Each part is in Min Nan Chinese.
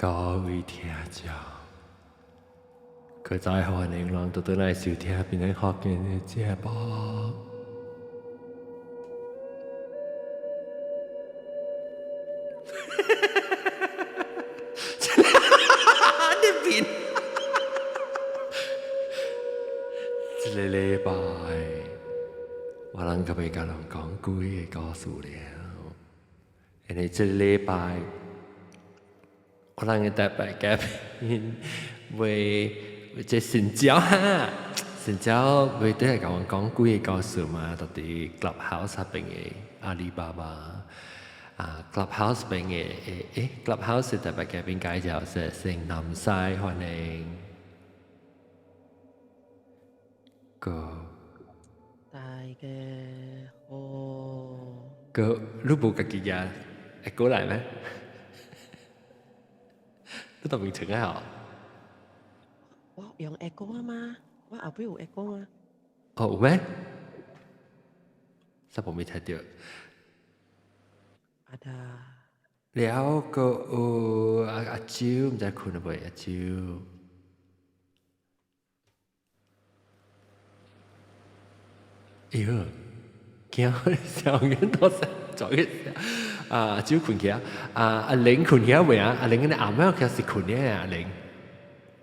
各位聽眾，閣再歡迎人倒轉來收聽平安福建的節目。你變，這个禮拜我人閣欲共人講幾个故事了，因為這个禮拜我人的特別嘉賓會這神蕉哈，神蕉會倒來共阮講幾个故事嘛，就佇 Clubhouse 那邊的阿里巴巴啊，Clubhouse 邊的Clubhouse 的特別嘉賓介紹是城南西，歡迎。個大家好。個你無家己也會過來咩？你都未穿啊？我用 echo 啊嘛，我後壁有 echo 嗎？哦，有咩？實無未聽著。阿達。了閣有阿阿周，毋知睏了未？阿周。哎喲，驚小人多聲，做一啊，阿周睏去啊，啊阿玲睏去啊未啊？阿玲嗰啲暗暝其實睏嘅阿玲，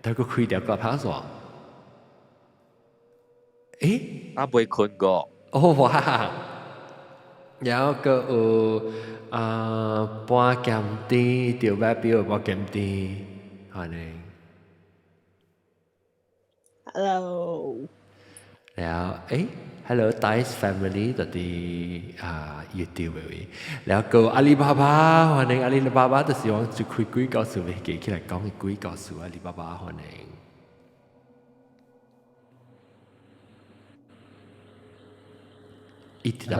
但佢開條個拍線。欸？啊未睏過。哦哇！然後閣有啊半鹹甜，著碼表半鹹甜，歡迎。 Hello。然後Hello Dice Family 就佇啊 YouTube 位，然後閣阿里巴巴，歡迎阿里巴巴，就是講就開鬼故事會記起來講鬼故事，阿里巴巴歡迎。一直來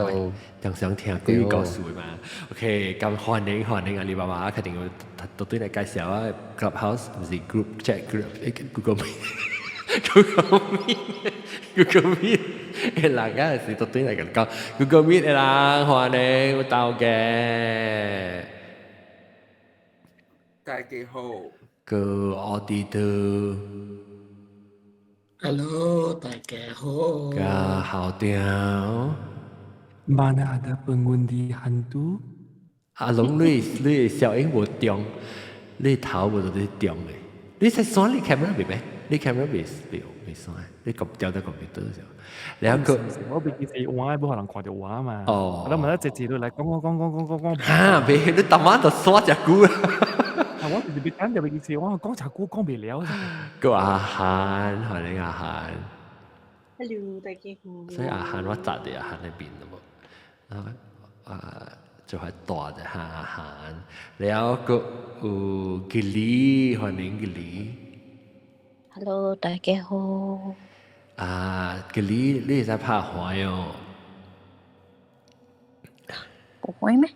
常常聽鬼故事嘛，OK，咁歡迎歡迎阿里巴巴，肯定會都對來介紹啊，Clubhouse 毋是 group chat group，Google Meet，Google Meet，Google Meet，人啊是都對來講 Google Meet 的人歡迎有到嘅。大家好。個奧迪的。 Hello，大家好。個好屌。 Mana ada pengundi hantu？阿龍，你小英無中，你頭無就你中的。你使閂你 camera 未咩？你 camera 未未未閂，你撳掉在 computer 上。兩個我未記是我無可能看著我嘛。哦。我問一直直落來講講講講講講講。哈，未，你逐晚就閂隻久。啊，我就是別等就未記是我講隻久講袂了。個阿韓，歡迎阿韓。 Hello，大家好。所以阿韓我扎佇阿韓那邊了無？啊，就係大隻阿韓，了閣有吉里，歡迎吉里。 Hello，大家好。啊，吉里，你會使拍橫哦？不會咩？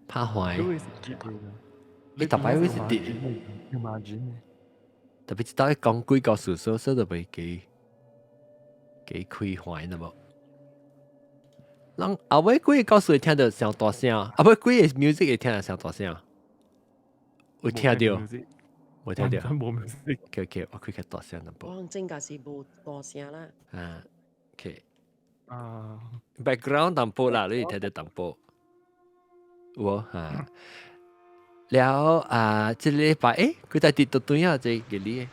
拍橫。你逐擺會是跌。特別知道講幾個數數，所以就袂記記開懷了無？人後尾幾个故事會聽著上大聲，後尾幾个 music 會聽著上大聲，有聽著？無聽著？無 music。 OK OK，我開較大聲淡薄。我真個是無大聲啦。啊，OK。啊。 background 淡薄啦，你會聽著淡薄。有無哈？了啊，這禮拜佢在佇倒對啊，這個你。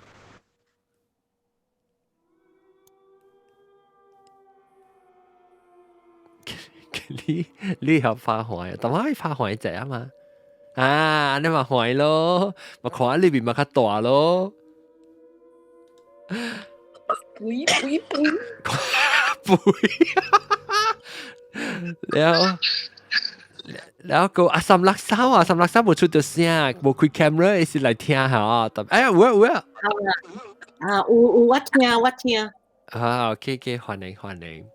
你你曉拍橫，但我拍橫者啊嘛，啊，你嘛橫咯，嘛看裏邊嘛較大咯。呸呸呸！呸！了了個阿三六三啊，三六三無出到聲，無開 camera，是來聽下。哎呀，有啊有啊。啊，有有我聽我聽。啊，OK OK，歡迎歡迎。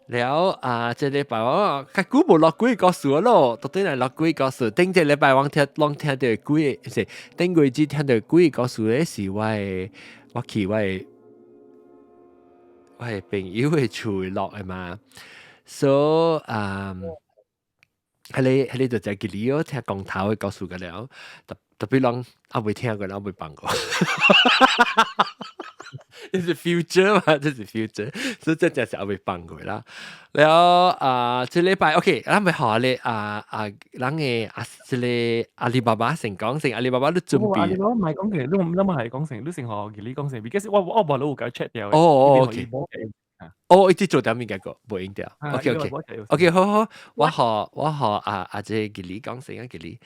了啊，這禮拜我較久無錄鬼故事咯，到底來錄鬼故事。頂這禮拜我聽攏聽著鬼，是頂月子聽著鬼故事咧，是我的我去我的我的朋友的厝錄的嘛。所以啊，彼個彼個就在吉里哦，聽光頭的故事個了。特別人猶未聽過，猶未放過。這是 future 嘛，這是 future，所以這真是猶未放過啦。了啊，這禮拜 OK，咱咪學咧啊啊，人嘅啊，這個阿里巴巴先講先，阿里巴巴你準備。阿里巴巴唔係講嘅，你你咪係講成，你先學你講成，because 我無你有共 check 掉。哦哦，OK。哦，伊直做點物件個，無用掉。OK，好好，我學啊啊，這個吉利講先啊，吉利，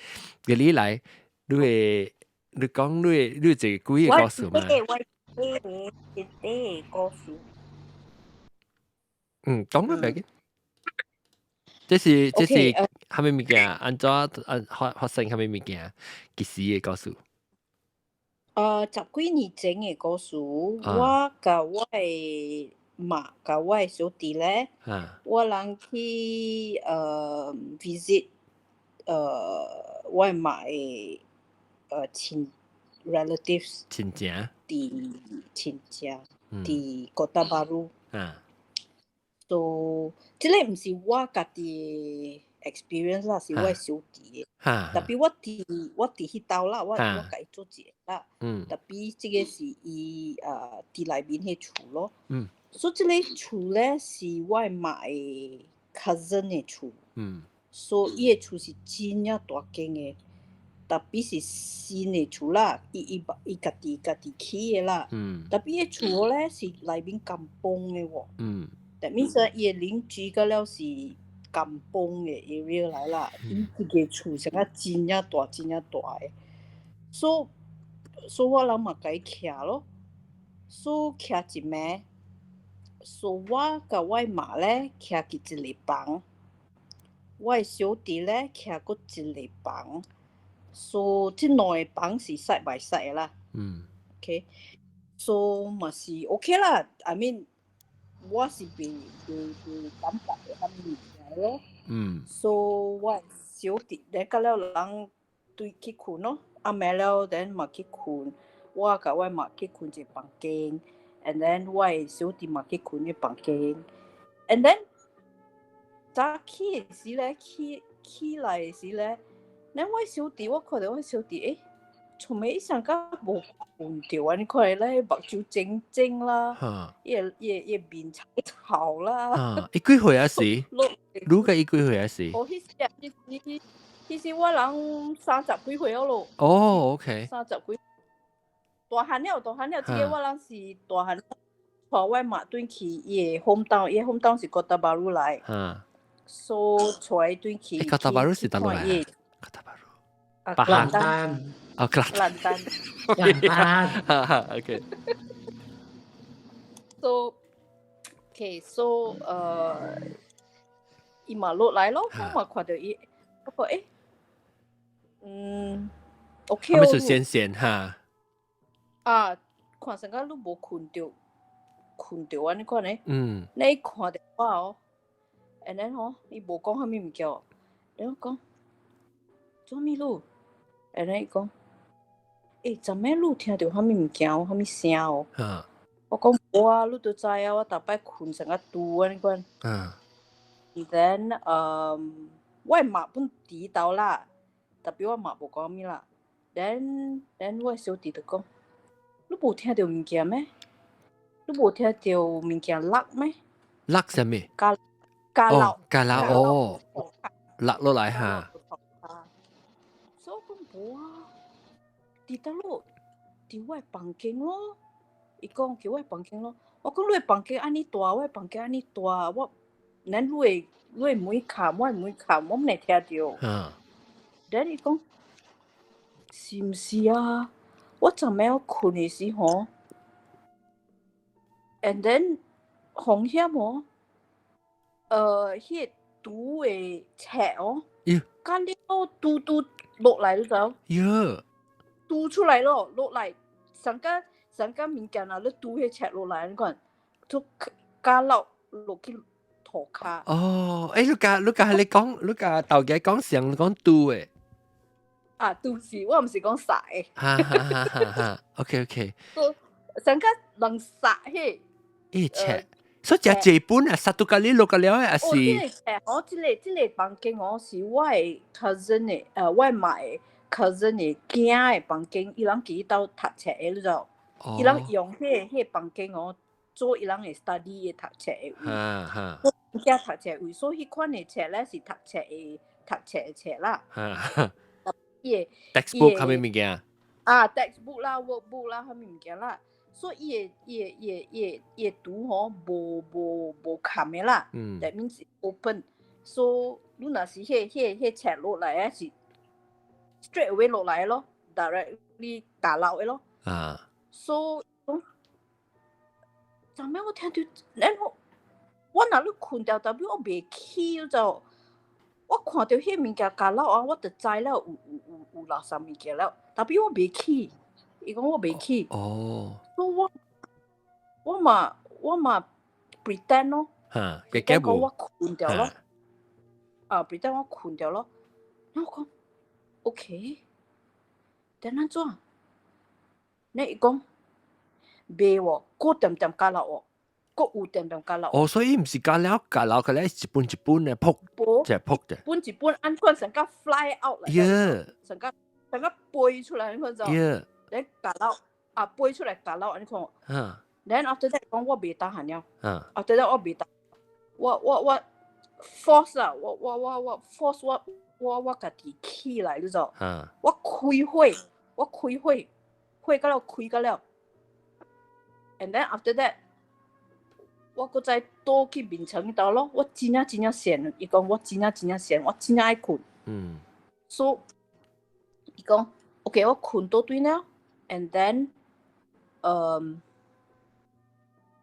吉利來，你會你講你會你有一個鬼个故事嘛？我一個故事。嗯，講啦，別緊。這是蝦米物件？按怎啊發生蝦米物件？幾時的故事？十幾年前的故事，我佮我的媽佮我的小弟咧，我人去visit 我的媽的親 relatives 親情，佇親戚佇 Kota Bharu。So 這个毋是我家己 experience 啦，是我的小弟的。Tapi 我佇彼兜啦，我共伊做一个啦。Tapi 這个是伊佇內面彼厝咯。所以這个厝咧是我的媽的 cousin 的厝。所以伊的厝是真正大間的，Tapi 是新的厝啦，伊家己起的啦。Tapi 伊的厝咧是內面 kampung 的喎。That means 伊的鄰居個了是 kampung 的 area 來啦，伊這個厝成個真正大真正大的，所以我人嘛共伊徛咯，所以徛一暝，所以我佮我媽咧徛佇一个房，我的小弟咧徛閣一个房，所以這兩个房是 side by side 的啦。OK，所以嘛是 OK 啦，I mean 我是袂感覺會啥物物件咯。所以我小弟咧，到了人對去睏咯，暗暝了，then 嘛去睏，我佮我媽去睏一個房間，and then 我的小弟嘛去睏一個房間，and then 早起的時咧，起來的時咧，then 我小弟我看著我小弟，欸，做咩伊上甲無睏著啊？你看伊咧目睭睜睜啦，伊個面臭臭啦。伊幾歲啊時？你佮伊幾歲啊時？哦，彼時啊，彼時我人三十幾歲了咯。哦，OK。三十幾，大漢了，大漢了，這个我人是大漢，帶我媽轉去伊个 hometown，伊个 hometown 是 Kota Bharu 來。所以帶伊轉去。 Kota Bharu 是佗落來？Kota Bharu。啊，巴蘭丹。哦，克蘭丹。蘭丹。哈哈，OK。 So, okay, so 伊嘛落來咯，我嘛看著伊，我講欸，OK 哦。是先先哈。啊，看成個你無睏著，睏著按呢款呢？你看著我哦，and then 吼，伊無講啥物物件，然後講做咩路？and then 伊講，欸，昨暝你有聽著啥物物件哦？啥物聲哦？我講無啊，你都知啊，我逐擺睏成個拄按呢款。Then，我的媽本佇兜啦，tapi 我媽無講啥物啦。Then 我的小弟就講，你無聽著物件咩？你無聽著物件落咩？落啥物？加加落。加落哦，落落來哈。所以我講無啊，佇佗落？佇我的房間咯。伊講佇我的房間咯。我講你的房間按呢大，我的房間按呢大，我咱你的門敲，我的門敲，我毋會聽著。Then 伊講，是毋是啊？我昨暝我睏的時吼，and then 風險哦，彼个櫥的尺哦，甲了拄拄落來你知無？拄出來咯，落來，上個上個物件啊，你拄彼尺落來，你看，就加落落去塗跤。哦，欸，你共你講，你共頭家講上講拄的。啊，拄是，我毋是講殺的。哈哈哈哈哈，OK OK。上個人殺彼。欸尺，所以誠濟本啊，殺到甲你落甲了的，還是？哦，這个尺哦，這个房間哦，是我的 cousin 的，我的媽的 cousin 的囝的房間，伊人佇兜讀冊的，你知無？伊人用彼個房間哦，做伊人的 study 的讀冊的位。哈哈。囝讀冊位，所以彼款的冊咧是讀冊的冊啦。伊的 textbook 啥物物件？啊，textbook 啦，workbook 啦，啥物物件啦。所以伊的櫥吼無冚的啦。That means open。So 你若是彼冊落來啊，是 straight away 落來咯，directly 打落的咯。So 昨暝我聽到，然後我若咧睏著，但我袂起就，我看著彼物件加落啊，我就知了有垃圾物件了，但我袂起，伊講我袂起。所以我嘛 pretend 咯，pretend 講我睏著咯，啊，pretend 我睏著咯，然後我講 OK，等按怎？你伊講袂喎，閣點點加落哦，閣有點點加落。哦，所以毋是加了加落，佢咧一本一本的撲，就撲的。本一本按款成個 fly out 嚟，成個飛出來，你看就，你加落啊飛出來加落，你看。Then after that 講我袂 tahan 了。After that 我袂 tahan，我 force 啊，我 force 我家己起來，你知道？我開火，我開火，火到了開到了。And then after that，我閣再倒去眠床度咯。我真正真正閒，伊講我真正真正閒，我真正愛睏。所以伊講，OK，我睏倒對了，and then，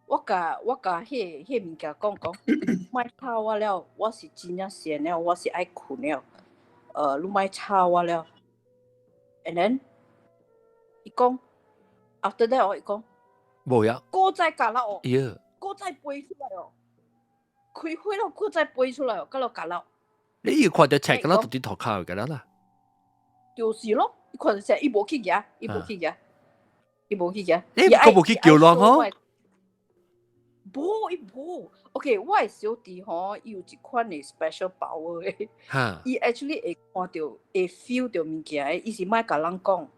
我共彼個物件講講，莫吵我了，我是真正閒了，我是愛睏了。你莫吵我了。And then，伊講，after that 我伊講。無呀。閣再加落哦。閣再飛出來哦。開火了，閣再飛出來哦，閣落加落。你有看著冊閣落佇塗跤閣啦啦？就是咯，伊看著冊，伊無去舉，伊無去舉，伊無去舉。你閣無去叫人吼？無，伊無。OK，我的小弟吼，伊有一款的 special power 的。伊 actually 會看著，會 feel 著物件的，伊是莫共人講。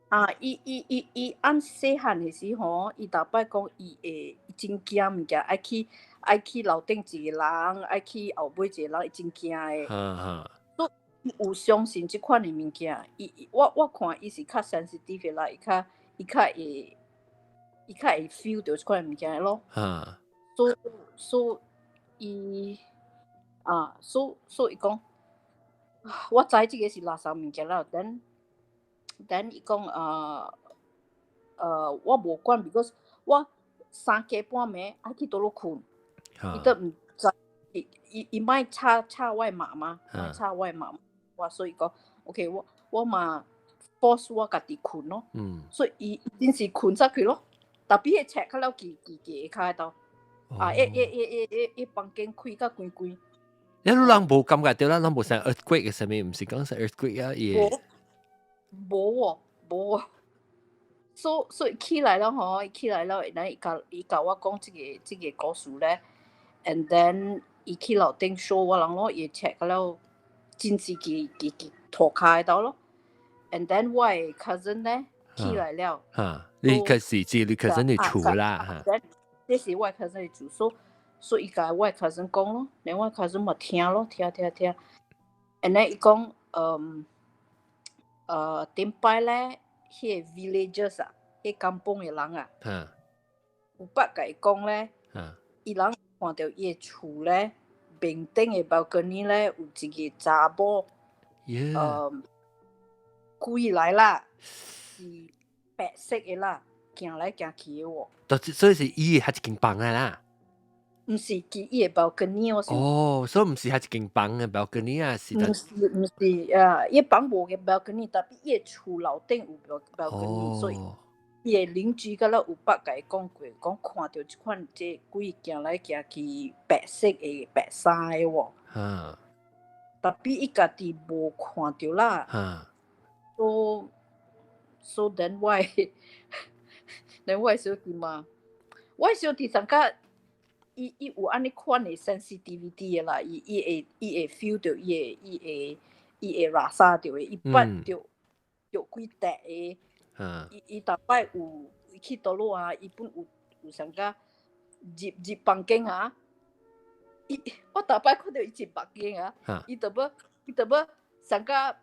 啊！伊按細漢的時吼，伊逐擺講伊會真驚物件，愛去樓頂一個人，愛去後尾一個人，伊真驚的。所以有相信這款的物件，伊我看伊是較 sensitive 的啦，伊較會 feel 著這款的物件咯。所以伊啊，所以伊講，我知這個是垃圾物件啦，then 伊講我無管，because 我3更半暝愛去佗落睏，伊都毋知，伊莫吵吵我媽媽，莫吵我媽，我所以講，OK，我嘛 force 我家己睏咯，所以伊真是睏出去咯，但彼個冊較了記記記下跤度，啊，一房間開甲關關。你人無感覺著啦，人無像 earthquake 嘅啥物，毋是講是 earthquake 啊，伊。無喎，無喎，所以起來了吼，起來了，然後伊共我講這個故事咧，and then 伊去樓頂 show 我人咯，伊冊個了，真是佇塗跤度咯，and then 我的 cousin 咧起來了，哈，你可是指你 cousin 的厝啦，哈，這是我 cousin 的厝，所以伊共我 cousin 講咯，然後我 cousin 嘛聽咯，聽聽聽，and then 伊講，頂擺咧，彼個 villagers 啊，彼 kampung 的人啊，有捌共伊講咧，伊人看著伊的厝咧，面頂的 balcony 咧有一個查某，鬼來啦，是白色的啦，行來行去的喎。所以是伊的彼一間房的啦。毋是佇伊的 balcony 我是。哦，所以毋是彼一間房的 balcony 啊，是。毋是啊，伊房無個 balcony，但伊的厝樓頂有 balcony，所以伊的鄰居敢若有捌共伊講過，講看著這款這鬼行來行去，白色的白衫的喎。但伊家己無看著啦。So then 我的小弟嘛，我的小弟上較。伊有按呢款的 sensitivity 的啦，伊會 feel 著伊會伊會伊會 rasa 著的，伊捌著著幾塊的。伊逐擺有去倒落啊，伊本有上甲入房間啊，伊我逐擺看著伊入房間啊，伊就欲上甲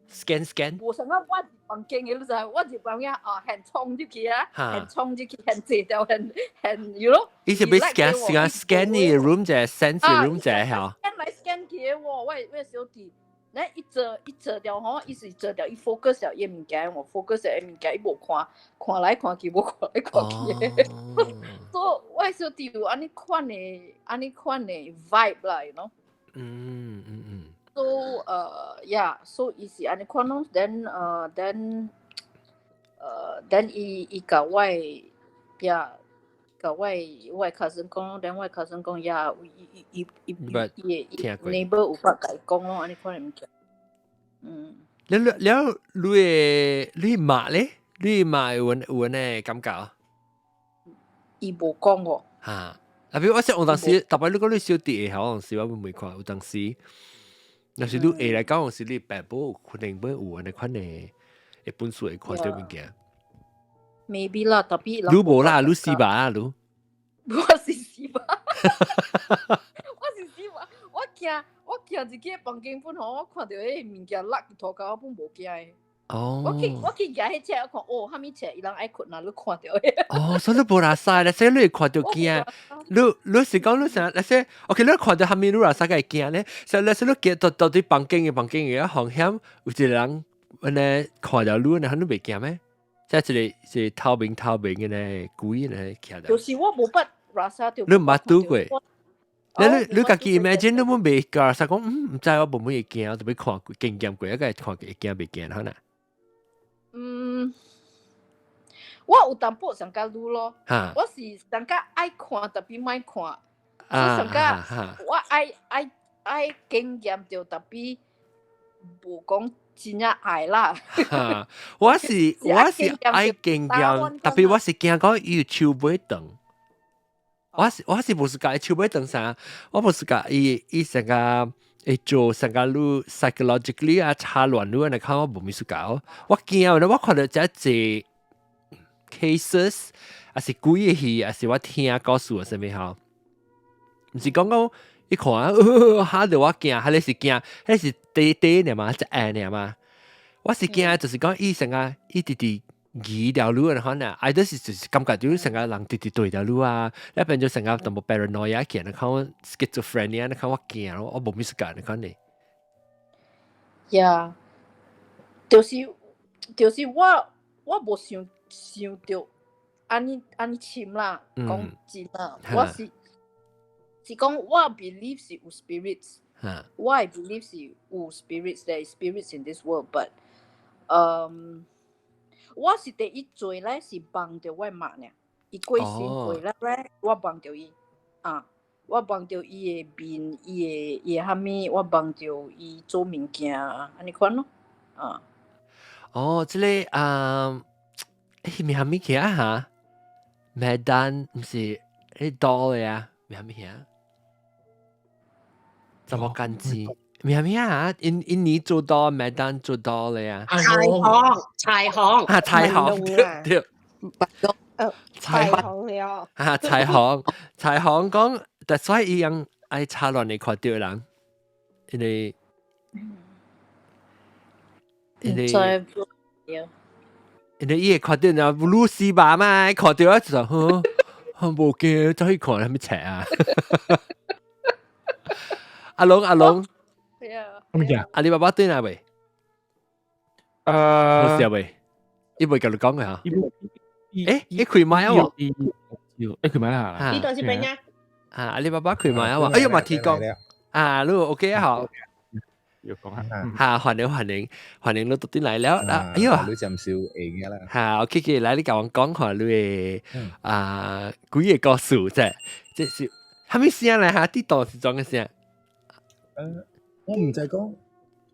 scan scan，無上甲我入房間的，你知？我入房間啊，現衝入去啊，現衝入去，現坐掉，現現，you know？伊是欲 scan scan scan 你 room 者，sense room 者嚇。 scan 來 scan 去的喎，我小弟。咧伊做掉吼，伊是做掉，伊 focus 了伊物件，我 focus 了伊物件，伊無看，看來看去，無看來看去。所以我小弟有按呢款的，按呢款的 vibe 啦，you know。So yeah, so 伊是按呢款咯，then 伊共我 yeah，共我 cousin 講，then 我 cousin 講 yeah，伊伊伊伊伊伊 neighbor 有捌共伊講咯，按呢款的物件。嗯。了了了，你媽咧？你媽有呢感覺？伊無講喎。嚇！啊，比如我識有當時，特別你講你小弟會曉，當時我會問看，有當時，若是你會來講，有時你爸母可能本有按呢款的，一本書會看著物件。 Maybe 啦，tapi 你無啦，你死吧啊，你。我是死吧。我是死吧，我驚。我行入去房間本吼，我看著彼物件落塗跤，我本無驚的。我去舉彼冊，我看哦，啥物冊，伊人愛睏啊，你看著的。哦，所以你無拉屎咧，所以你會看著驚。你是講你啥？那些 OK，你看著啥物你拉屎會驚咧？所以那些你驚到底房間的風險，有一個人按呢看著你，你袂驚咩？即係一個是透明透明的呢，鬼呢徛著。就是我無捌 rasa 著。你毋捌拄過？你家己 imagine 你本袂驚，實講毋知我無乜會驚，我就欲看過經驗過，一個看過會驚袂驚可能。嗯，我有淡薄上較愈咯，我是上較愛看，tapi 莫看，所以上較我愛經驗著，tapi 無講真正愛啦。我是愛經驗，tapi 我是驚講伊手尾長。我是無是共手尾長啥，我無是共伊成個會做成個你 psychologically 啊插亂你，你看我無物事搞，我驚我看著這濟 cases，還是鬼的戲，還是我聽故事啥物吼，毋是講講一看嚇著我驚，彼个是驚，彼個是短短爾嘛，一下爾嘛，我是驚就是講伊成個伊直直疑掉你啊，可能，啊，就是就是感覺就是成個人直直對著你啊，你變做成個淡薄 paranoia 起，你看我 schizophrenia，你看我驚，我無物事幹，你看你。 Yeah，就是我無想著按呢按呢深啦，講真啦，我是講我 believe 是有 spirits，我 believe 是有 spirits，there is spirits in this world，but 我是第一做咧是夢著我媽呢，伊過身過了咧，我夢著伊啊，我夢著伊的面，伊的啥物，我夢著伊做物件，按呢款咯，啊。哦，這個啊，彼名啥物去啊哈？Medan 毋是彼島的啊，名啥物啊？怎麼干子？名啥物啊？印尼做到 Medan 做到的啊？柴行，柴行，啊，柴行對對，柴行了。啊，柴行，柴行講，但所以伊樣愛插亂來看著人，因為因為伊會看著人女死吧嘛，看著啊就呵，無驚，走去看啥物冊啊？阿龍阿龍，乜嘢？阿里巴巴對哪未？冇事未？伊未共你講嘅嚇？伊開賣啊喎？伊開賣啦？呢段是邊啊？啊，阿里巴巴開賣啊喎？哎呀，嘛提供啊，你 OK 啊？好。要講下，嚇，歡迎歡迎歡迎你到啲來了啦！哎呦，你暫時會嘅啦。嚇，OK 嘅，來你共我講下你的啊幾個故事啫，這是啥物聲來嚇？啲當是裝嘅聲？我毋知講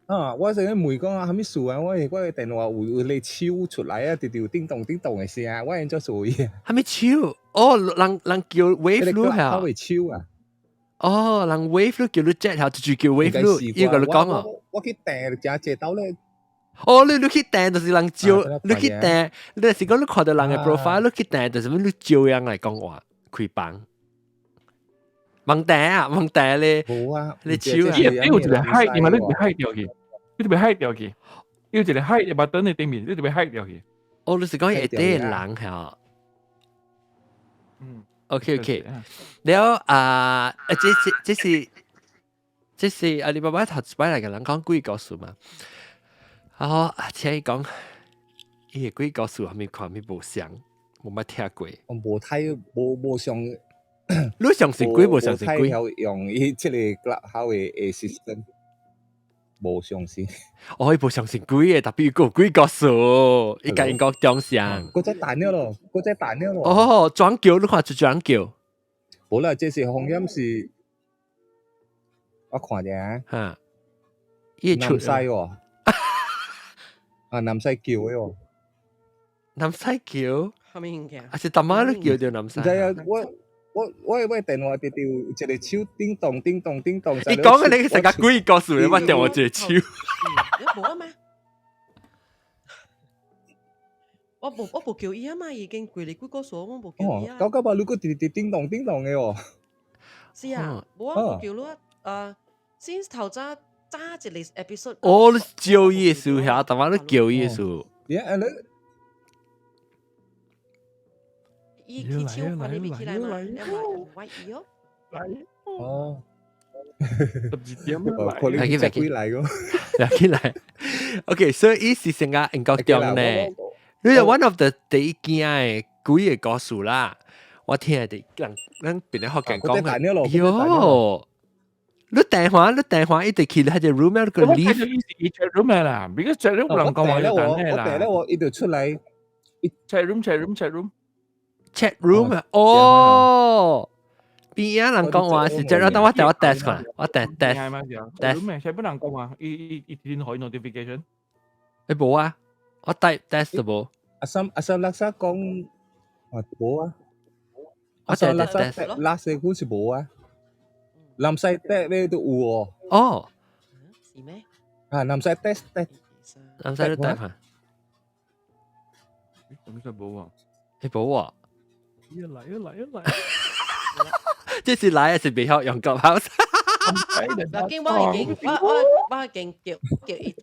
啊，我成日問講啊，啥物事啊？我的電話有咧手出來啊，直直有叮咚叮咚的聲，我按怎做伊？啥物手？哦，人叫 wave 你嚇？會手啊？哦，人 wave 你叫你接下，就叫 wave 你，伊共你講哦。我去訂真濟兜咧。哦，你去訂就是人招，你去訂，你是講你看到人嘅 profile，你去訂就是你招人來講話開房。問題啊，問題咧，無啊，你手啊，你有一個 hide，你嘛你被 hide 掉去，你就被 hide 掉去，有一個 hide 嘅 button 喺頂面，你就被 hide 掉去。哦，你是講會啲人嚇？嗯，OK，了啊，這是阿里巴巴頭一擺來共人講鬼故事嘛。然後啊，請伊講，伊個鬼故事還沒看，還沒無相，無捌聽過。我無睇，無上。你相信鬼無相信鬼？用伊這個 Clubhouse 的 system，無相信。哦，伊無相信鬼的，特別有鬼故事，伊共𪜶講中相。閣再彈了咯，閣再彈了咯。哦，轉叫你看就轉叫。無啦，這是風險是，我看者。哈，南西喎，啊南西橋的喎。南西橋。啥物物件？啊是淡仔你叫著南西。毋知啊，我電話直直有一個手叮咚叮咚叮咚。你講嘅你成個鬼故事，我電話一個手。你無啊嘛？我無叫伊啊嘛，已經過嚟幾個數，我無叫伊啊。九九八你閣直直叮咚叮咚的哦。是啊，無啊，無叫你啊。先頭早早一個 episode。哦，你叫伊的時候，淡仔你叫伊的時候。你。伊去手看你未起來嘛？你嘛我伊哦。來哦， 12點來，可能才幾來個，來起來。OK，所以伊是成個英國中呢。你係 one of the 第一件的鬼个故事啦。我聽的人咱邊咧福建講嘅。喲，你電話一直去彼個 room 個 leave。伊 chat room 啦，because chat room 人講話就等我訂咧，我伊就出來。 chat room chat room chat room。 chat room 啊，哦，邊仔人講話是 chat room，等我等我 test 看，我 test test test 咩？全部人講話，伊伊天可以 notification。欸無啊，我 type test 都無。阿三垃圾講啊無啊，我阿三垃圾垃圾款是無啊，南西 test 咧都有哦。哦，是咩？啊，南西 test test，南西都 type 下。咁就無啊？欸無啊。來啊來啊來！這是來還是袂曉用 Clubhouse？嗱，經我已經我已經叫伊，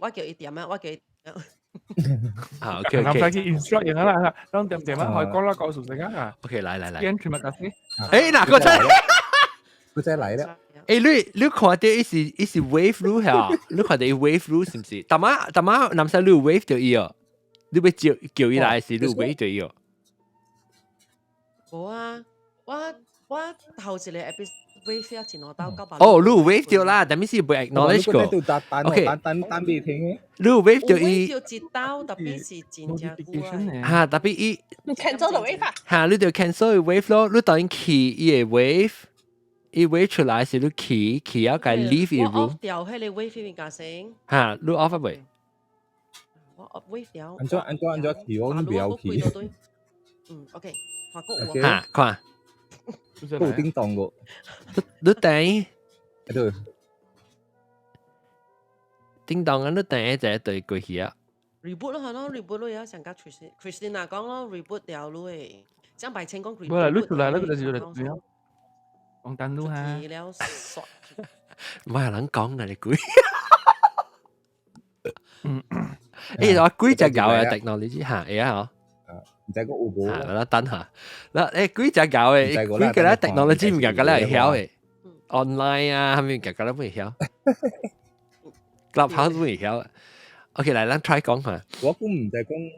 我叫伊點啊，我叫伊。啊，OK OK。南西去 instruct 人啦，當點點啊，可以講啦，告訴大家啊。 OK，來來來。安全物咖啡。欸，哪個出？佢真來了。欸，你看到伊是 wave 路嚇？你看到伊 wave 路是毋是？淡仔淡仔南西你有 wave 著伊哦，你欲叫伊來是你有 wave 著伊哦。無啊，我頭一個 episode wave 了一兩刀九百。哦，你有 wave 著啦，但是袂 acknowledge 過。OK，單單未聽嘅。你有 wave 著伊。 wave 著一刀，特別是真正久啊。嚇，特別伊。你 cancel 就 wave 啊？嚇，你就 cancel 伊 wave 咯，你當然去伊個 wave，伊 wave 出來是你去啊，共 leave 伊 room。我 off 掉彼個 wave 物件先。嚇，你 off 未？我 off wave 掉。按怎去我都袂曉去。嗯，OK。看過嚇，看。有叮當個。你等。對。叮當啊！你等一下對過去啊。 reboot 咯，係咯，reboot 咯，有成家 Christina 講咯，reboot 掉咯誒，張白清講 reboot。無啦，你出來，你就是嚟對講單路哈。了煞。唔係人講啊，你鬼。嗯。欸，我鬼隻狗嘅 technology 嚇，會啊嗬。毋知講有無？嚇，啦等下，嗱欸鬼隻狗嘅，鬼個咧 technology 毋共個咧會曉嘅，online 啊，啥物共個咧會曉，Clubhouse 會曉。OK，來，咱 try 講下。我講毋知講，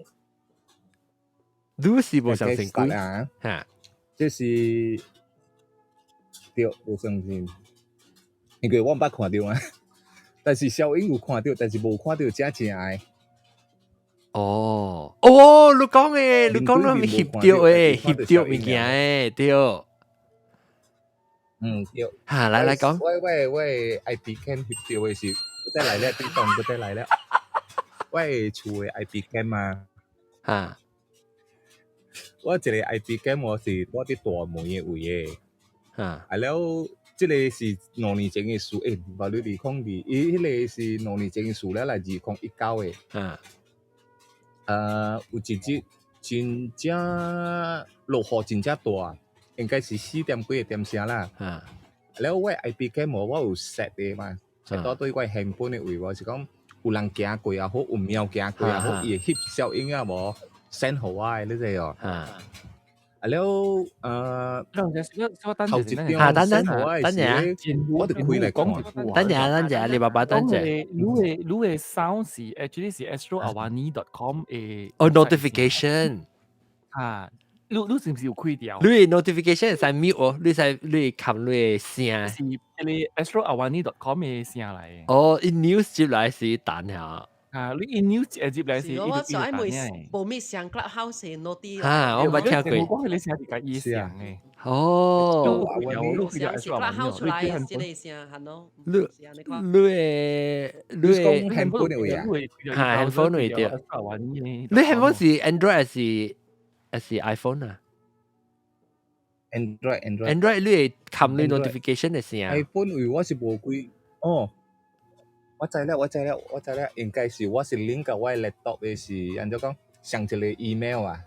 你是無相信鬼啊？嚇，這是對，無相信，因為我毋捌看著啊。但是小英有看著，但是無看著真正的。哦，哦，你講的，你講你翕著的，翕著物件的，對。嗯，對。嚇，來來講。我 IP cam 翕著的是，閣再來了，叮當閣再來了。我厝的 IP cam 嘛。嚇。我一個 IP cam 我是蹛佇大門的位的。嚇。啊了，這這個是2年前的事，無你2002，伊迄個是兩年前的事了，來2019的。有一日真正落雨真正大，應該是4點幾個點聲啦。了我 IP cam 我有 set 的嘛，set 到對我 handphone 的位，我是講有人行過也好，有貓行過也好，伊會翕小影啊無 send 予我的，你知哦？啊了，頭一張啊，等等 send 予我的等陣時，我就開來看。等陣等陣，你爸爸等陣。你的 sound 是 actually 是 astroawani.com 的哦，notification。啊，你是毋是有開掉？你的 notification 會使 mute 哦，你使你撳你的聲。是迄個 astroawani.com 的聲來的。哦，伊 news 接來是彈下。啊，你伊 news 接來是是我上愛問無咪上 Clubhouse 的 noti。哈，我捌聽過。我講彼個聲是共伊聲的。哦。聲是 Clubhouse 出來的這個聲，係喏。你你的你的 handphone 的位啊？哈，handphone 位對。你 handphone 是 Android 還是 iPhone 啊？Android Android。 Android 你會撳你 notification 的聲。 iPhone 位我是無開哦。我知了，我知了，我知了，應該是我是 link 甲我的 laptop 的是按怎講，上一個 email 啊，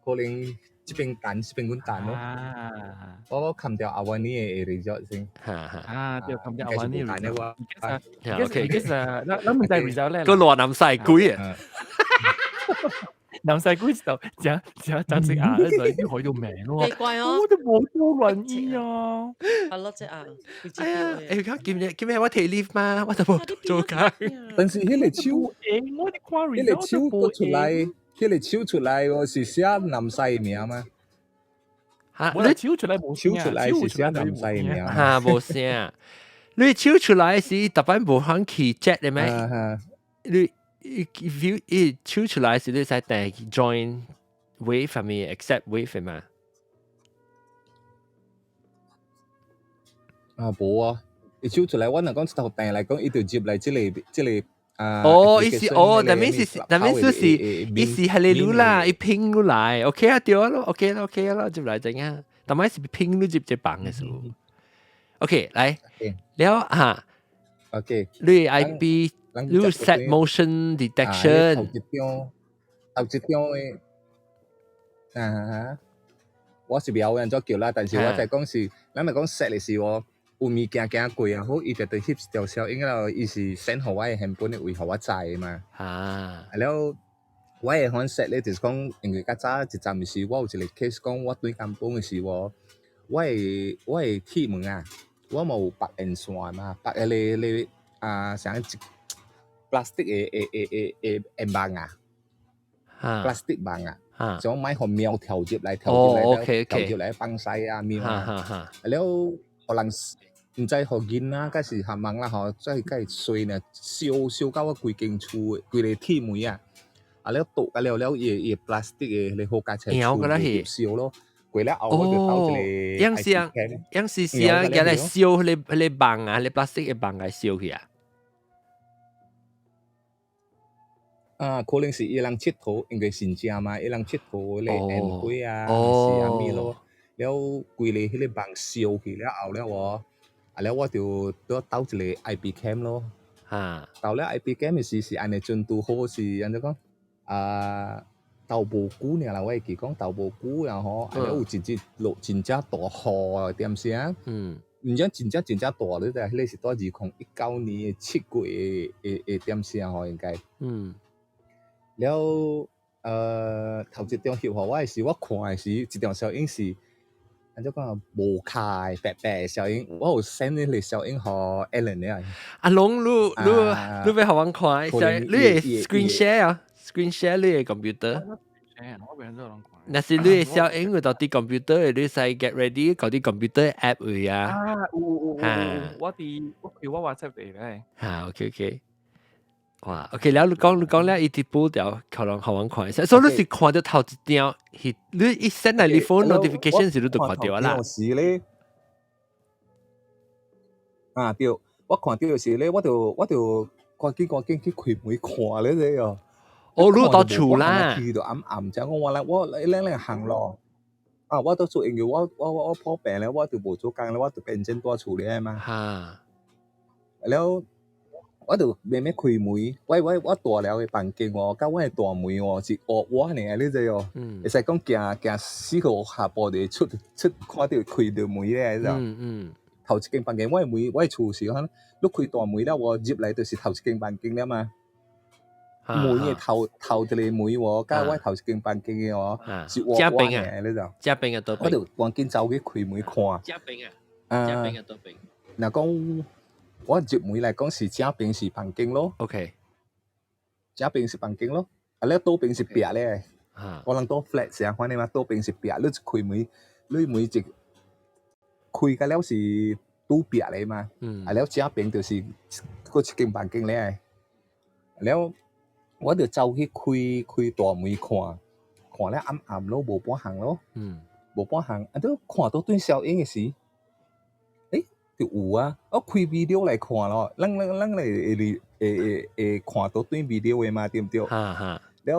可能這邊彈，這邊阮彈咯。我冚掉阿雲尼的 result 先。哈哈。啊，對，冚掉阿雲尼 result。我。 OK。其實，咱毋知 result 咧。個亂南西鬼啊！南西鬼就真真真正啊，就已經開到名咯。奇怪哦，我都冇多亂意啊。係咯，只啊。哎呀，今日今日我提 leave 嘛，我就冇做工。但是彼個手，我哋看彼個手過出來，彼個手出來哦，是寫南西名嗎？嚇，你手出來無手出來是寫南西名。嚇，無聲。你手出來是特別無肯去 chat 的咩？你 if you 伊手出來是你使訂 join wave 係咪 accept wave 嘛？啊，無啊！伊手出來，我若講一頭訂來講，伊就入來這個啊。哦，意思哦，但面是但面是伊是係你啦，伊拼落來，OK 啊，對啊咯，OK 啦，OK 啦，入來怎樣？但係是拼你入這房嘅時候，OK 來，了嚇，OK，你 IP 你 set motion detection，頭一張頭一張的啊，我是袂曉按怎叫啦，但是我在講是，咱若講 set 的時候，有物件行過也好，伊就對翕條小影了，伊是 send 予我的 handphone 的位，予我知的嘛。了，我會款 set 咧，就是講，因為較早一陣時，我有一個 case 講，我轉工本的時候，我的鐵門啊，我嘛有綁電線嘛，綁彼個啊，啥一 plastic 的的網啊，plastic 網啊。想買予貓跳入來，跳入來，跳入來放屎啊，貓啊，了，予人毋知予囡仔，抑是含網啦吼，再共衰呢，燒燒到我規間厝規个鐵門啊，啊了倒啊了了，伊 plastic 的彼個好價錢燒咯，過了後我就鬥一個樣是啊，樣是是啊，共來燒彼個網啊，彼 plastic 的網來燒去啊。啊，可能是伊人𨑨迌，因為新正嘛，伊人𨑨迌彼個煙火啊，是啥物咯？了規个彼個網燒去了後了哦，啊了我就拄鬥一個 IP cam 咯。鬥了 IP cam 的時是按呢陣拄好是按怎講？啊，鬥無久爾啦，我會記講鬥無久然後，啊了有一日落真正大雨點聲。毋知真正真正大，你知？彼個是佇2019年的7月的點聲吼，應該。了，頭一張翕予我的時，我看的時，一張小影是按怎講啊？無卡的白白的小影，我有 send 彼個小影予 Alan 了。阿龍，你欲予阮看？你會 screen share 啊？screen share 你的 computer。若是你的小影會到佇 computer 的，你使 get ready 搞啲 computer app 位啊。啊，有有有有，我佇我開我 WhatsApp 佇咧。哈，OK OK。哇，OK，了你講了，伊佇補掉，可能予阮看一下。所以你是看著頭一張，是你一 send 來你 phone notification 時，你就看著啦。是咧，啊對，我看著時咧，我就趕緊趕緊去開門看咧這哦。哦，你到厝啦。去就暗暗，就講我來我來兩兩行咯。啊，我都做，因為我破病咧，我就無做工咧，我就變成蹛厝咧嘛。了，我就慢慢開門，我大了的房間哦，佮阮的大門哦是烏瓦爾，你知哦？會使講行行四個下步就出出看著開著門咧，知頭一間房間，我的門，我的厝是講，你開大門了，我入來就是頭一間房間了嘛。門的頭頭一個門喎，佮我頭一間房間的哦，是烏瓦爾，你知？正邊啊，倒我就趕緊走去開門看。正邊啊，正邊啊，倒邊。若講我入門來講是正邊是房間咯。 正邊是房間咯，啊，咧倒邊是壁咧。我人倒 flat 是按款的嘛，倒邊是壁，你一開門，你門一開個了是拄壁咧嘛。啊，了正邊就是閣一間房間咧。了我就走去開開大門看，看了暗暗咯，無半項咯。無半項，啊，都看到對小影的時，就有啊！我開 video 來看咯，咱來會會會會看到對 video 的嘛，對毋對？哈哈。了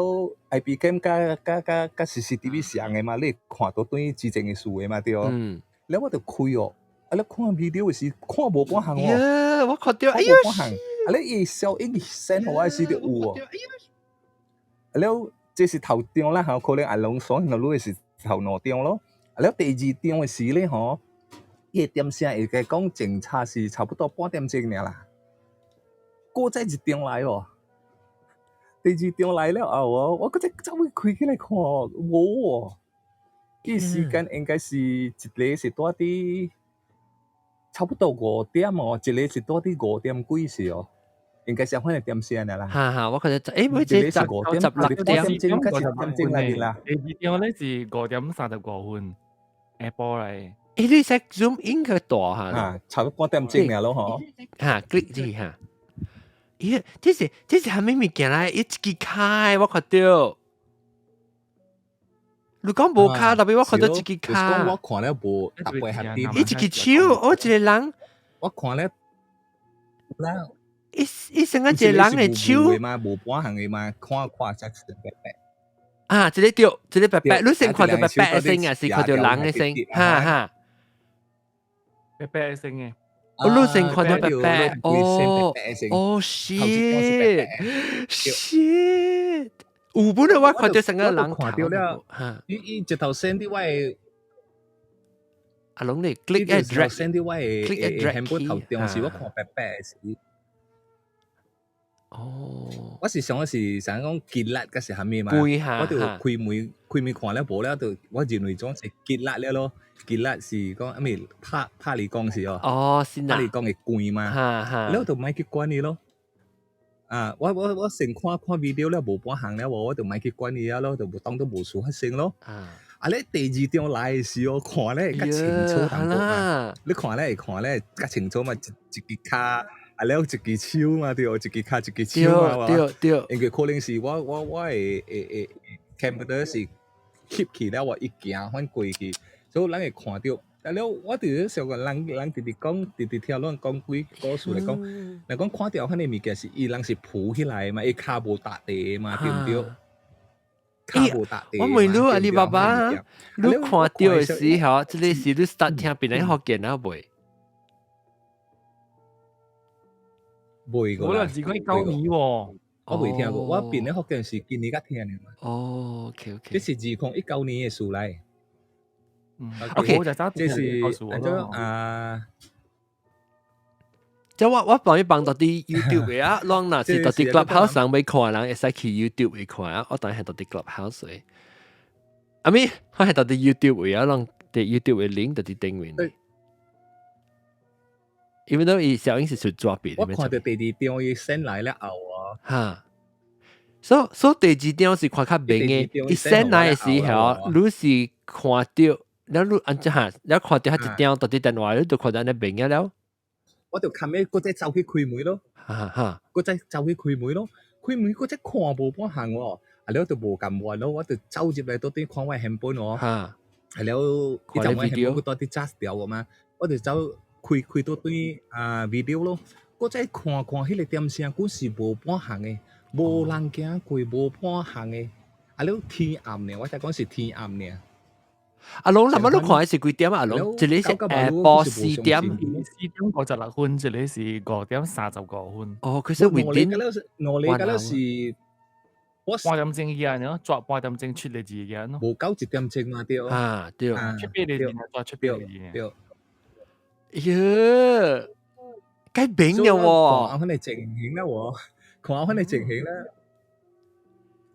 IP cam 佮 CCTV 相的嘛，你會看到對之前的事的嘛，對。了我就開哦，啊，你看 video 的時看無半項哦。我看著，哎呀！無半項，啊，你伊小影 send 予我的時就有哦。了，這是頭張啦，吼，可能阿龍所那你是頭兩張咯。啊，了第二張的時咧，吼。伊個點聲會該講檢查是差不多半點鐘爾啦，閣再一張來哦，第二張來了後哦，我閣再走去開起來看，無哦，伊時間應該是一個是蹛佇差不多5點哦，一個是蹛佇5點幾時哦，應該是按款的點聲爾啦。哈哈，我看著，欸，這16點， 16點鐘內面啦。第二張咧是5點35分，下晡來。欸，你使 zoom in 較大哈？啊，差不多半點鐘爾咯，吼。哈，click 這哈。咦，這是啥物物件來？伊一支跤，我看著。你講無跤，特別我看著一支跤。就是講我看了無特別合啲。伊一支手，我一個人。我看了，伊伊成個一個人的手。嘛，無半項的嘛，看看才是白白。啊，一個對，一個白白，你先看著白白的聲，還是看著人的聲？哈哈。白白的聲的。哦，你先看著白白，哦，哦，shit shit，有本來我看著成個人看著了，伊伊直頭 send 佇我的，阿龍你 click and drag send 佇我的 click and drag 本頭中時我看白白的時。哦，我是想的是想講吉力，抑是啥物嘛？我就開門開門看了無了，就我認為總是吉力了咯。吉力是講啥物拍拍你講是哦。哦，是拍你講會關嘛？了就莫去管伊咯。啊，我先看看 video 了無半項了無，我就莫去管伊啊咯，就無當做無事發生咯。啊，咧第二張來的時候，看咧會較清楚淡薄嘛。你看咧會看咧較清楚嘛？一一支跤。啊，了一支手嘛，對，一支跤，一支手嘛，對對。因為可能是我會 camera 是翕起了，我一行反過去，所以咱會看著。啊了，我佇咧想講，人人直直講，直直聽攏講鬼故事來講，若講看著彼个物件是伊人是浮起來嘛，伊跤無踏地嘛，對毋對？跤無踏地。我問你阿里巴巴，你看著的時候，這个是你 start 聽別人福建啊未？袂過啦，我是講19年喎，我未聽過，我變咧福建是今年才聽的嘛。哦，OK OK，這是2019年的事來。 OK，這是按怎啊？即我幫你幫到佇 YouTube 的啊，攏若是到佇 Clubhouse 上欲看，人會使去 YouTube 去看啊。我當然係到佇 Clubhouse 的。阿咪，我係到佇 YouTube 的啊，攏佇 YouTube 的 link 到佇頂面。因為都伊小英是出左邊。我看著第二張伊 send 來了後啊。哈。所以第二張是看較明的，伊 send 來的時候，你是看著，了你按怎哈，了看著彼一張到佇電話，你就看著按呢明的了。我就崁尾，閣再走去開門咯。哈哈，閣再走去開門咯，開門閣再看無半項喎，啊了就無甘願咯，我就走入來倒底看我的還本哦。啊了，伊陣我還本閣蹛佇炸掉個嘛，我就走開開倒底啊 video 咯，閣再看看彼個點聲，閣是無半項的，無人行過，無半項的，啊了天暗呢，我才講是天暗呢。阿龍，那麼你看的是幾點啊？阿龍，一個是下晡4點， 4點56分，一個是5點35分。哦，佢是 within 我你嗰是我半點鐘以呢，抓半點鐘出嚟字嘅咯。無夠一點鐘嘛對。啊對，出邊嚟字，抓出邊嚟字。對。喲，該明了喎。看翻嚟情形啦喎，看翻嚟情形啦，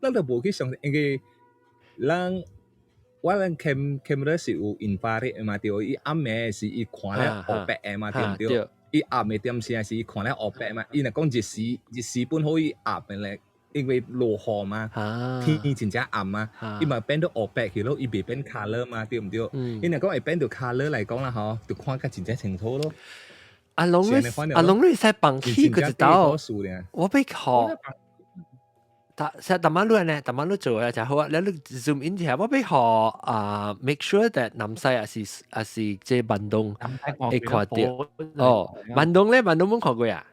咱就無去想，因為咱我咱 camera 是有 infrared 嘛對，伊暗暝是伊看了烏白的嘛對毋對？伊暗的點時是伊看了烏白嘛，伊若講日時日時本好伊暗的咧，因為落雨嘛，天真正暗嘛，伊嘛變到烏白去咯，伊袂變 colour 嘛，對毋對？伊若講會變到 colour 來講啦吼，就看較真正清楚咯。阿龍你阿龍你使放棄佢一道，我欲學。但實逐晚你呢？逐晚你做啊就好啊。你 zoom in 下，我欲學啊，make sure that 南西還是這坂東會看到。哦，坂東咧，坂東冇看過啊？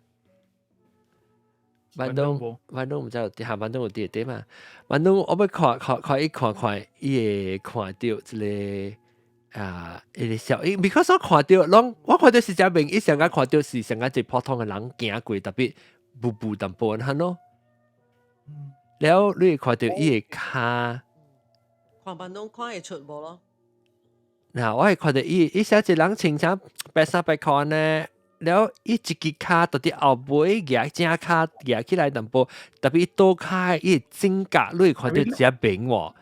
坂東坂東毋知有下坂東有佇底嘛？坂東我欲看看看伊看看，伊會看到一個啊，一個小，because 我看到，攏我看到是只面，伊上個看到是上個一普通的人行過，特別步步淡薄按咯。了你會看到伊的跤，看坂東看會出無咯？嗱，我會看到伊，伊寫一個人穿啥白衫白褲呢？了伊一支跤到佇後尾舉正跤舉起來淡薄，特別倒跤伊整甲，你會看到一明喎。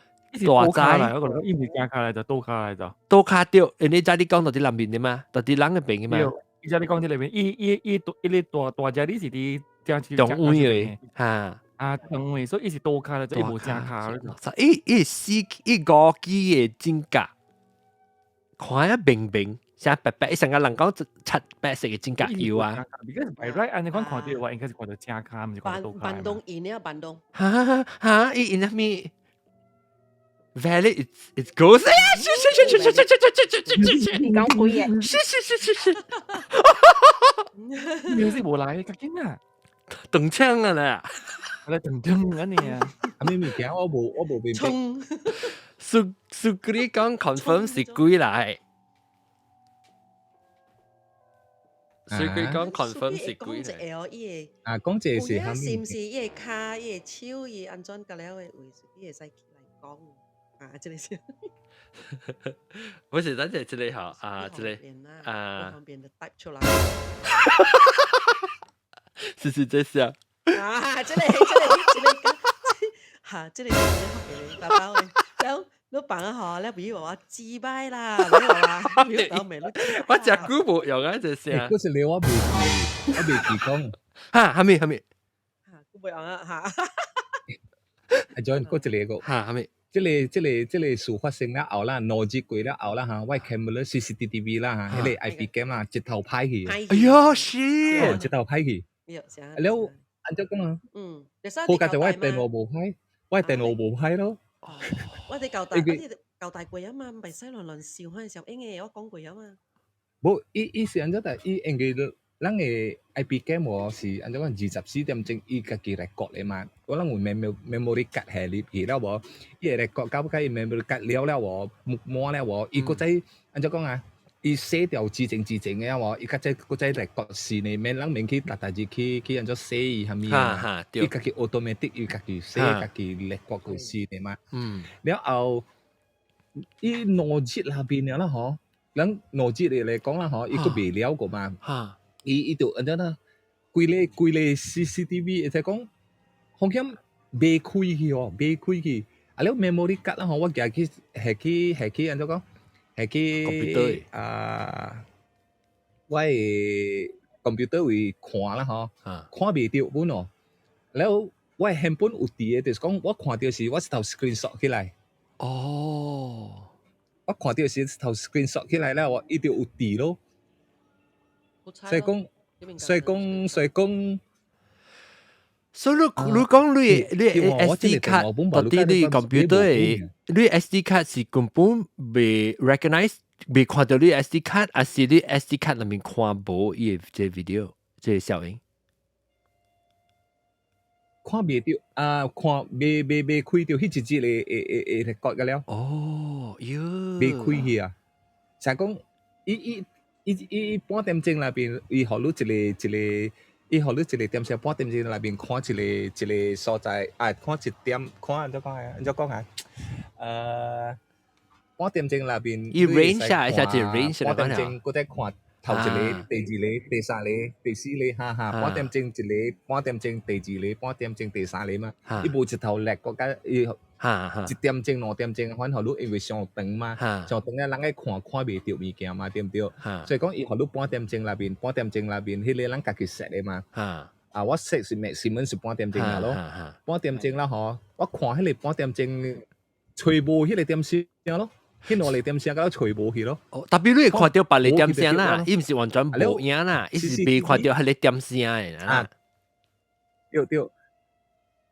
大仔來，我覺得伊毋是正跤來就倒跤來就。倒跤對，因為才你講到佇南面的嘛，到佇人的邊的嘛。伊才你講佇內面，伊伊伊大伊個大大隻你是佇正中位的，哈。啊，中位，所以伊是倒跤來就伊無正跤。伊伊四伊五支的指甲，看啊明明，像白白，伊上個人講漆白色的指甲油啊。 Because by right 按呢款看到話，應該是看到正跤，毋是看到倒跤。坂東因了坂東。哈哈，伊因啥物？Valid, it's goes. 是是是是是是是是是是。你講鬼嘢？是是是是是。你是無來，較緊啊！斷槍啊啦！我來斷槍啊你啊！啊咩物件我無明白。蘇蘇格里講 confirm 是鬼來。蘇格里講 confirm 是鬼來。啊，講這個是蝦是毋是伊个跤、伊个手、伊安怎個了的位，伊會使來講啊？這個是。不是，咱這這個吼啊，這個啊，方便的 type 出來。是是這是啊。啊，這個這個這個，哈，這個這個大包的，了你放吼，了比如話自擺啦，你話我真久無用啊，這聲。嗰時你我未記，我未記講。哈，蝦米蝦米？哈，久無用啊，哈。阿 John，嗰一個個。哈，蝦米？這個這個這個事發生了後啦，2日過了後啦哈，我 camera CCTV 啦哈，彼個 IP cam 啦，一頭歹去。哎喲，是。一頭歹去。了，按怎講啊？嗯，好佳在我電腦無歹，我電腦無歹咯。我哋舊大，我哋舊大過啊嘛，唔係西亂亂笑嗰陣時候，應嘅我講過啊嘛。無，伊伊是按怎但伊因為咱的 IP cam 無是按怎講24點鐘，伊家己來割的嘛。我咱有 memory card 下入去了無？伊會來割到尾伊 memory card 了了無？滿了無？伊閣再按怎講啊？伊洗掉之前之前的啊無？伊較再閣再來割新的，免人免去逐逐日去去按怎洗伊啥物啊？伊家己 automatic 伊家己洗，家己來割過新的嘛。了後伊2日那邊了啦吼，咱兩日的來講啦吼，伊閣未了過嘛。伊伊就按怎啦？規個規個 CCTV 會使講，好像袂開去哦，袂開去。啊了 memory card 啦吼，我舉去下去下去按怎講？下去啊，我的 computer 位看啦吼，看袂著本哦。了我的原本有佇的，就是講我看著是我一頭 screenshot 起來。哦，我看著是一頭 screenshot 起來了，我伊就有佇咯。所以講，所以講，所以講，所以你你講你你 SD 卡到底你 computer 的你 SD 卡是根本未 recognize 未看到你 SD 卡，還是你 SD 卡裡面看無伊的這 video 這個效應？看袂著啊，看未未未開著彼一節會會會會割個了。哦，哦，喲，未開去啊！成講伊伊伊伊半點鐘內邊，伊予你一個一個，伊予你一個點聲半點鐘內邊看一個一個所在，啊，看一點，看按怎講啊？按怎講啊？半點鐘內邊，伊 range 啊，一下就 range。 半點鐘，閣再看頭一個、第二個、第三個、第四個，哈哈，半點鐘一個，半點鐘第二個，半點鐘第三個嘛。伊無一頭叻，國家伊一點鐘、2點鐘，反予你因為傷長嘛，傷長咧人愛看看袂著物件嘛，對毋對？所以講伊予你半點鐘內邊，半點鐘內邊，彼個咱家己設的嘛。啊，我設是 maximum 是半點鐘啦咯，半點鐘啦吼，我看彼個半點鐘，揣無彼個點聲咯，彼兩個點聲佮揣無去咯。哦，特別你會看著別個點聲啦，伊毋是完全無影啦，伊是袂看著彼個點聲的啦。對對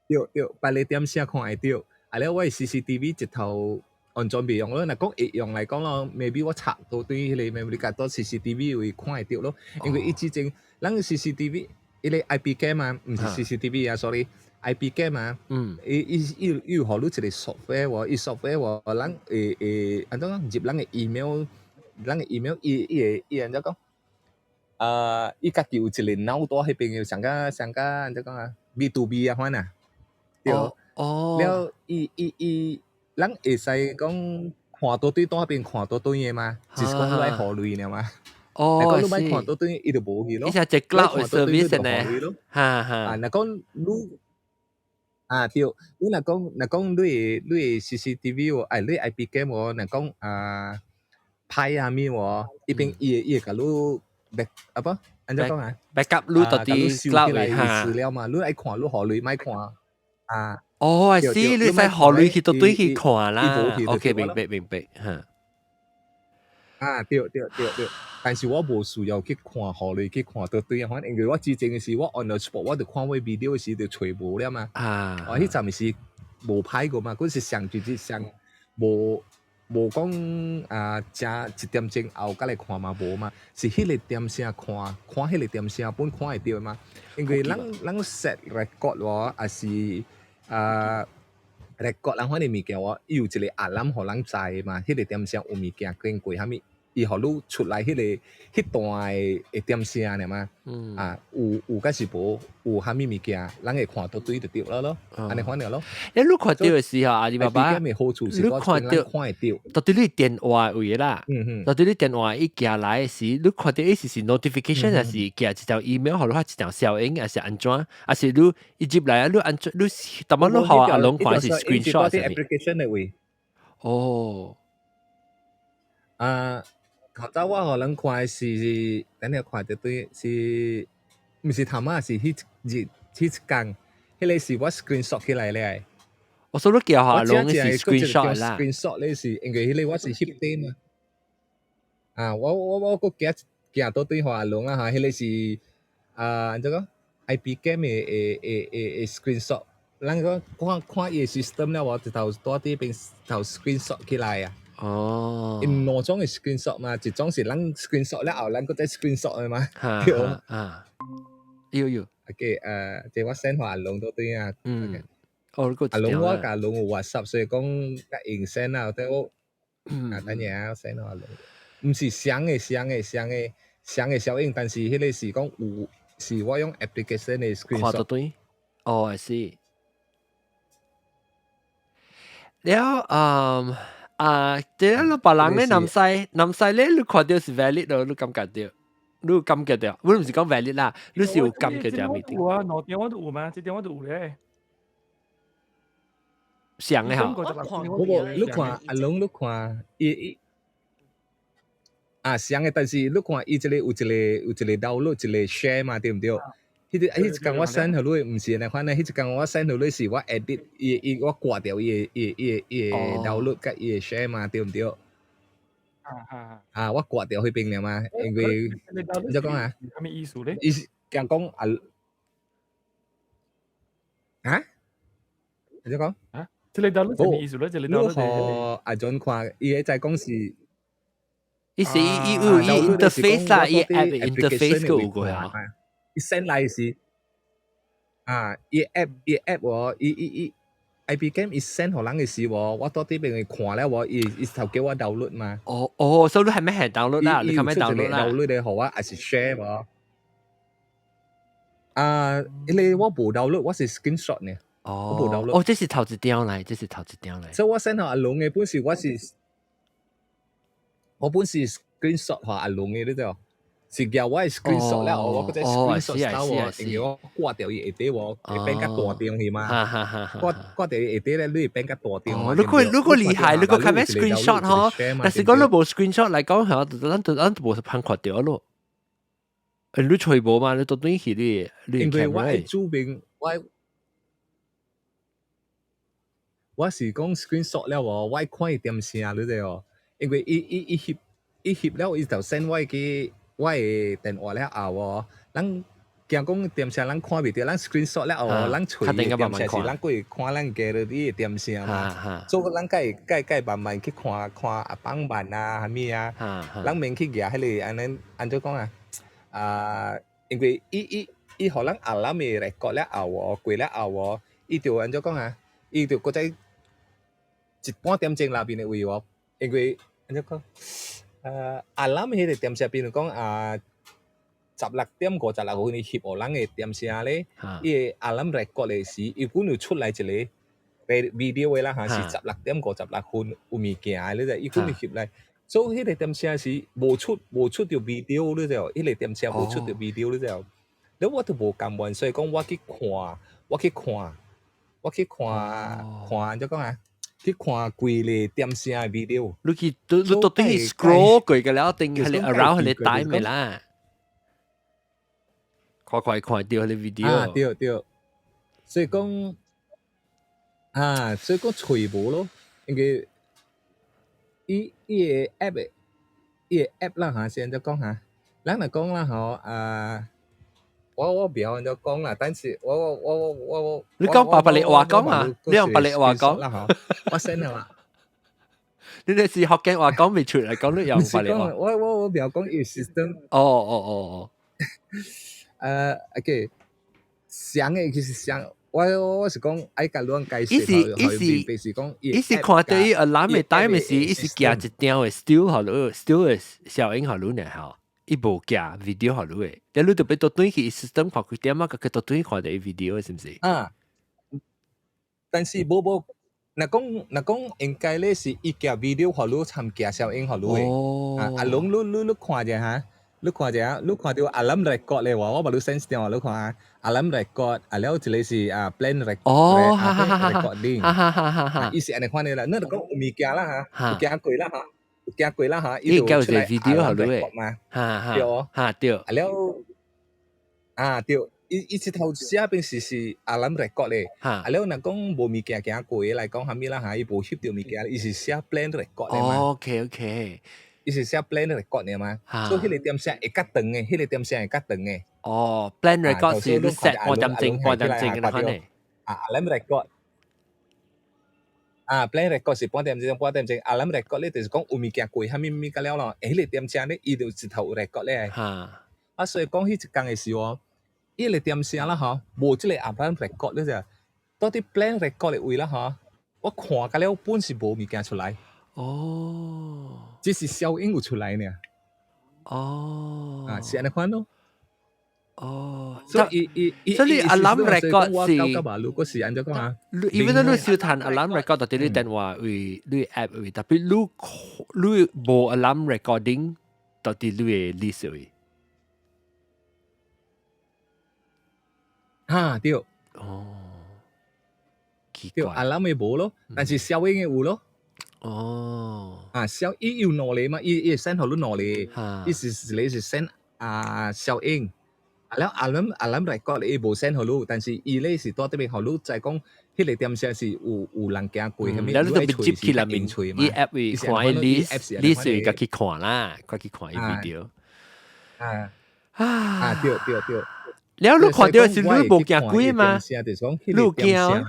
對對，別個點聲看會著。啊了，我的 CCTV 一頭完全袂用咯。若講會用來講咯，maybe 我插到對彼個 memory card 到 CCTV 位看會著咯。因為伊之前咱 CCTV 彼個 IP cam 嘛，毋是 CCTV 啊，sorry，IP cam 嘛，伊伊伊伊有予你一個 software 喎，伊 software 喎，咱會會按怎講入咱的 email，咱的 email 伊伊會伊按怎講？啊，伊家己有一個腦袋彼邊上甲上甲按怎講啊？B to B 啊款啊，對。了，伊伊伊，咱會使講看到對倒邊看到對的嘛？就是講你愛予鐳爾嘛？若講你欲看倒對，伊就無去咯。伊是一 cloud service 呢？哈哈。啊，若講你啊對，你若講你的 CCTV 喎，哎，你 IP cam 喎，若講啊歹啊物喎，伊邊伊會共你 back 啊不？按怎講啊？backup 你到底 cloud 資料嘛？你愛看你予鐳欲看啊。哦，是你使予鐳去到對去看啦。OK，明白明白，哈。啊，對對對對，但是我無需要去看予鐳去看到對啊，反正因為我之前的時我 on the spot 我就看我 video 時就揣無了嘛。哦，彼陣是無歹過嘛，嗰是上直接上無無講啊，誠一點鐘後閣來看嘛無嘛，是彼個點聲看，看彼個點聲本看會著嘛。因為咱咱 set record 喎，抑是啊 record 人款的物件喎，伊有一個 alarm 予人知嘛，彼個點聲有物件經過啥物。伊予你出來彼個彼段的的點聲爾嘛，啊有有抑是無有啥物物件，人會看到對就對了咯，按呢款爾咯。欸，你看著的時候，阿里巴巴，你看著看會著，到底你電話位啦，到底你電話一寄來的時，你看著伊是 notification 抑是寄一條 email，予你發一條消息，抑是按怎？抑是你一入來啊，你按怎？你淡薄你予阿龍看是 screenshot 是 application 的位。哦。啊。頭早我予人看的是，等下看著對是，毋是頭仔，是彼日彼一工，彼個是我 screenshot 起來咧。我說你叫阿龍是 screenshot 啦。 screenshot 咧是因為彼個我是翕底嘛。啊，我閣寄寄倒對予阿龍啊哈，彼個是啊，按怎講？IP cam 的的的的 screenshot，咱講看看伊的 system 了無，一頭蹛佇彼邊頭 screenshot 起來啊。哦。𪜶兩種的 screenshot 嘛，一種是咱 screenshot 了後，咱閣再 screenshot 的嘛。對。啊，有有。 OK，這我 send 予阿龍倒對啊。哦，阿龍我共阿龍有 WhatsApp，所以講較用 send 啊，但我啊，等下我 send 予阿龍。毋是雙的雙的雙的雙的效應，但是彼個是講有，是我用 application 的 screenshot。看到對。哦，I see。了，嗯。啊，這個別人咧南西南西咧，你看著是 valid 咯，你感覺著，你有感覺著，我毋是講 valid 啦，你是有感覺著物有啊，兩點我都有嘛，這點我都有咧。上的吼，我無，你看阿龍，你看伊伊啊，上的，但是你看伊這個有一個有一個 download 一個 share 嘛，對毋對？彼個彼一工我 send 予你，毋是按呢款呢，彼一工我 send 予你是我 edit 伊伊我割掉伊的伊伊伊的 download 佮伊的 share 嘛，對毋對？啊，我割掉彼邊了嘛，因為你怎講啊？啥物意思咧？伊是驚講啊啊？你怎講？啊？這個 download 啥物意思咧？這個 download 你予阿 John 看，伊會知講是，伊是伊有伊 interface 啦，伊 app interface 閣有過啊。伊 send 來是啊，伊 app 伊 app 喎，伊伊伊 IP cam 伊 send 予人嘅時喎，我到底邊去看了喎，伊伊頭叫我 download 嘛。哦哦，所以你係咩係 download 啦？你係咩 download 啦？download 嘅予我，還是 share 無？啊，因為我無 download，我是 screenshot 呢。哦，我無 download。哦，這是頭一張來，這是頭一張來。所以我 send 予阿龍嘅本是我是，我本是 screenshot 予阿龍嘅，你知無？是叫我 screenshot 了，我嗰隻 screenshot 到我，因為我掛掉伊下底喎，會變較大張去嘛。掛掛掉伊下底咧，你會變較大張。哦，如果如果厲害，如果較咩 screenshot 嗬，但是講你無 screenshot 來講，嚇，咱就咱就無判看著咯。誒，你揣無嘛？你到底去你你因為我係主邊，我我是講 screenshot 了喎，我看伊點聲，你知無？因為伊伊伊翕伊翕了，伊就 send 我去我的電話了後喎，咱驚講點聲咱看袂著，咱 screenshot 了後，咱揣伊點聲是咱過去看咱 gallery 的點聲嘛。所以咱該該該慢慢去看看啊放慢啊，啥物啊，咱免去舉彼個按呢按怎講啊？啊，因為伊伊伊予咱 alarm 的 record 了後喎，過了後喎，伊就按怎講啊？伊就閣再一半點鐘內面的位喎，因為按怎講？alarm 彼個點聲，比如講啊，16點56分，伊翕予人的點聲咧，伊個 alarm record 的時，伊本有出來一個 video 的啦嚇，是16點56分有物件的，你知？伊本有翕來，所以彼個點聲是無出無出著 video，你知無？彼個點聲無出著 video，你知無？了我都無甘願，所以講我去看，我去看，我去看看按怎講啊？去看規個點聲的 video。你去你到底去 scroll 過個了，定係你 around 係你 time 啦？快快看著彼個 video。啊，對對，所以講啊，所以講揣無咯，因為伊伊個 app 的伊個 app 啦嚇，先按怎講嚇，咱若講啦吼啊，我我袂曉按怎講啦，但是我我我我我你講白白你話講啊，你用白你話講啦吼，我 send 啦。你哋是福建話講未出嚟，講你用白你話。我我我袂曉講伊 system。哦哦哦哦。OK，上的其實上，我我是講愛共亂解釋，伊是伊是是講伊是看著伊 alarm 的 time 時，伊是寄一張的 still 予你，still 的小影予你呢吼，伊無寄 video 予你的，但你就欲倒轉去 system 看幾點啊，佮倒轉看著伊 video 是毋是？啊，但是無無，若講若講應該咧是伊寄 video 予你，參寄小影予你的。哦。啊，阿龍你你你看者哈，你看者，你看著 alarm record 咧話，我無你 send 電話你看啊，alarm record 啊了一個是啊 plan record 哦，哈哈哈 recording，哈哈哈哈哈，伊是按呢款的啦，你就講有物件啦哈，有行過啦哈，有行過啦哈，伊就出來 video 予你嘛，哈哈，對哦，哈對，啊了，啊對。伊伊一頭寫邊是是 alarm record 咧，啊了若講無物件行過來講啥物啦哈，伊無翕著物件，伊是寫 plan record 咧嘛。 OK OK，伊是寫 plan record 爾嘛，所以彼個點聲會較長的，彼個點聲會較長的。哦，plan record 是你 set 半點鐘半點鐘嘅款呢？啊，alarm record 啊，plan record 是半點鐘半點鐘，alarm record 咧就是講有物件過，啥物物甲了咯，彼個點聲咧，伊就一頭有 record 咧。哈，啊，所以講彼一工的時候，伊個點聲啦吼，無這個 alarm record 咧就，到底 plan record 的位啦吼，我看甲了本是無物件出來。哦，只是消音有出來爾。哦，啊，是按呢款咯。哦，所以伊伊所以 alarm record 是，如果是按怎講啊？ even 你小嘆 alarm record 到底你電話位，你 app 位，特別你你無 alarm recording 到底你的 list 位。哈對。哦，對，alarm 的無咯，但是消音的有咯。哦，啊，消伊有兩個嘛，伊伊會 send 予你兩個，伊是一個是 send 啊消音。啊了 alarm alarm record 伊無 send 予你，但是伊咧是蹛這邊予你知講，彼個點聲是有有人行過，啥物了你就欲接起來面，伊 app 位看伊 list list 會家己看啦，家己看伊 video。啊啊對對對。了你看著是你無驚鬼嗎？你有驚？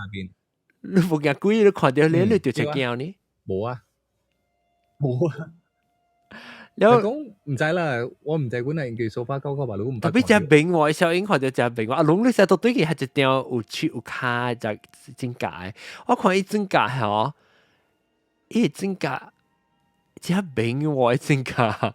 你無驚鬼，你看著你你就會驚呢？無啊，無啊。了講毋知啦，我毋知阮係叫蘇花九九吧，你唔特別隻平喎，小英看到隻平喎，阿龍你成日都對佢係一條有手有跤隻指甲，我看伊指甲吼，伊指甲隻平喎，指甲。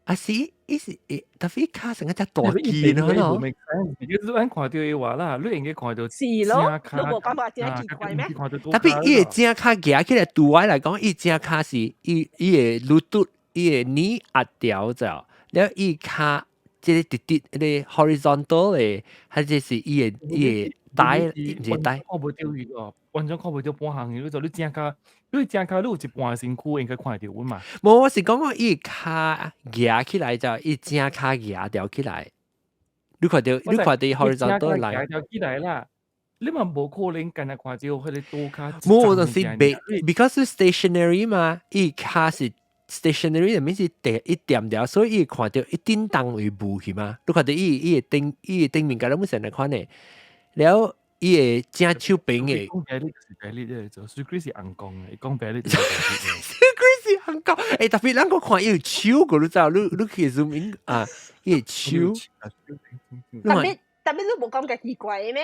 啊是，伊是特別跤成一隻大件咯。無 make sense，就是咱看著伊話啦，你應該看著是咯，你無感覺真奇怪咩？特別伊的正跤行起來，對我來講，伊正跤是伊的 lutut，伊的耳壓掉咗，了伊跤這個直直彼個 horizontal 的，還是是伊的帶，毋是帶。看無著伊哦，完全看無著半項，你就你正跤，你正跤你有一半身軀應該看會著阮嘛。無，我是講講伊跤舉起來就伊正跤舉掉起來，你看著 horizontal 來。舉掉起來啦，你嘛無可能干焦看著彼個桌跤。無，就是 because stationary 嘛，伊跤是 stationary 就面是第一點掉，所以伊看著一叮當會無去嘛。你看著伊的頂面，佮咱成來看呢，了伊會正手平的。講白你就是白你咧做，所以是紅光的，伊講白你。所以是紅光，欸，特別咱閣看伊有手個，你知影？你去 zoom in 啊，伊的手。特別你無感覺奇怪咩？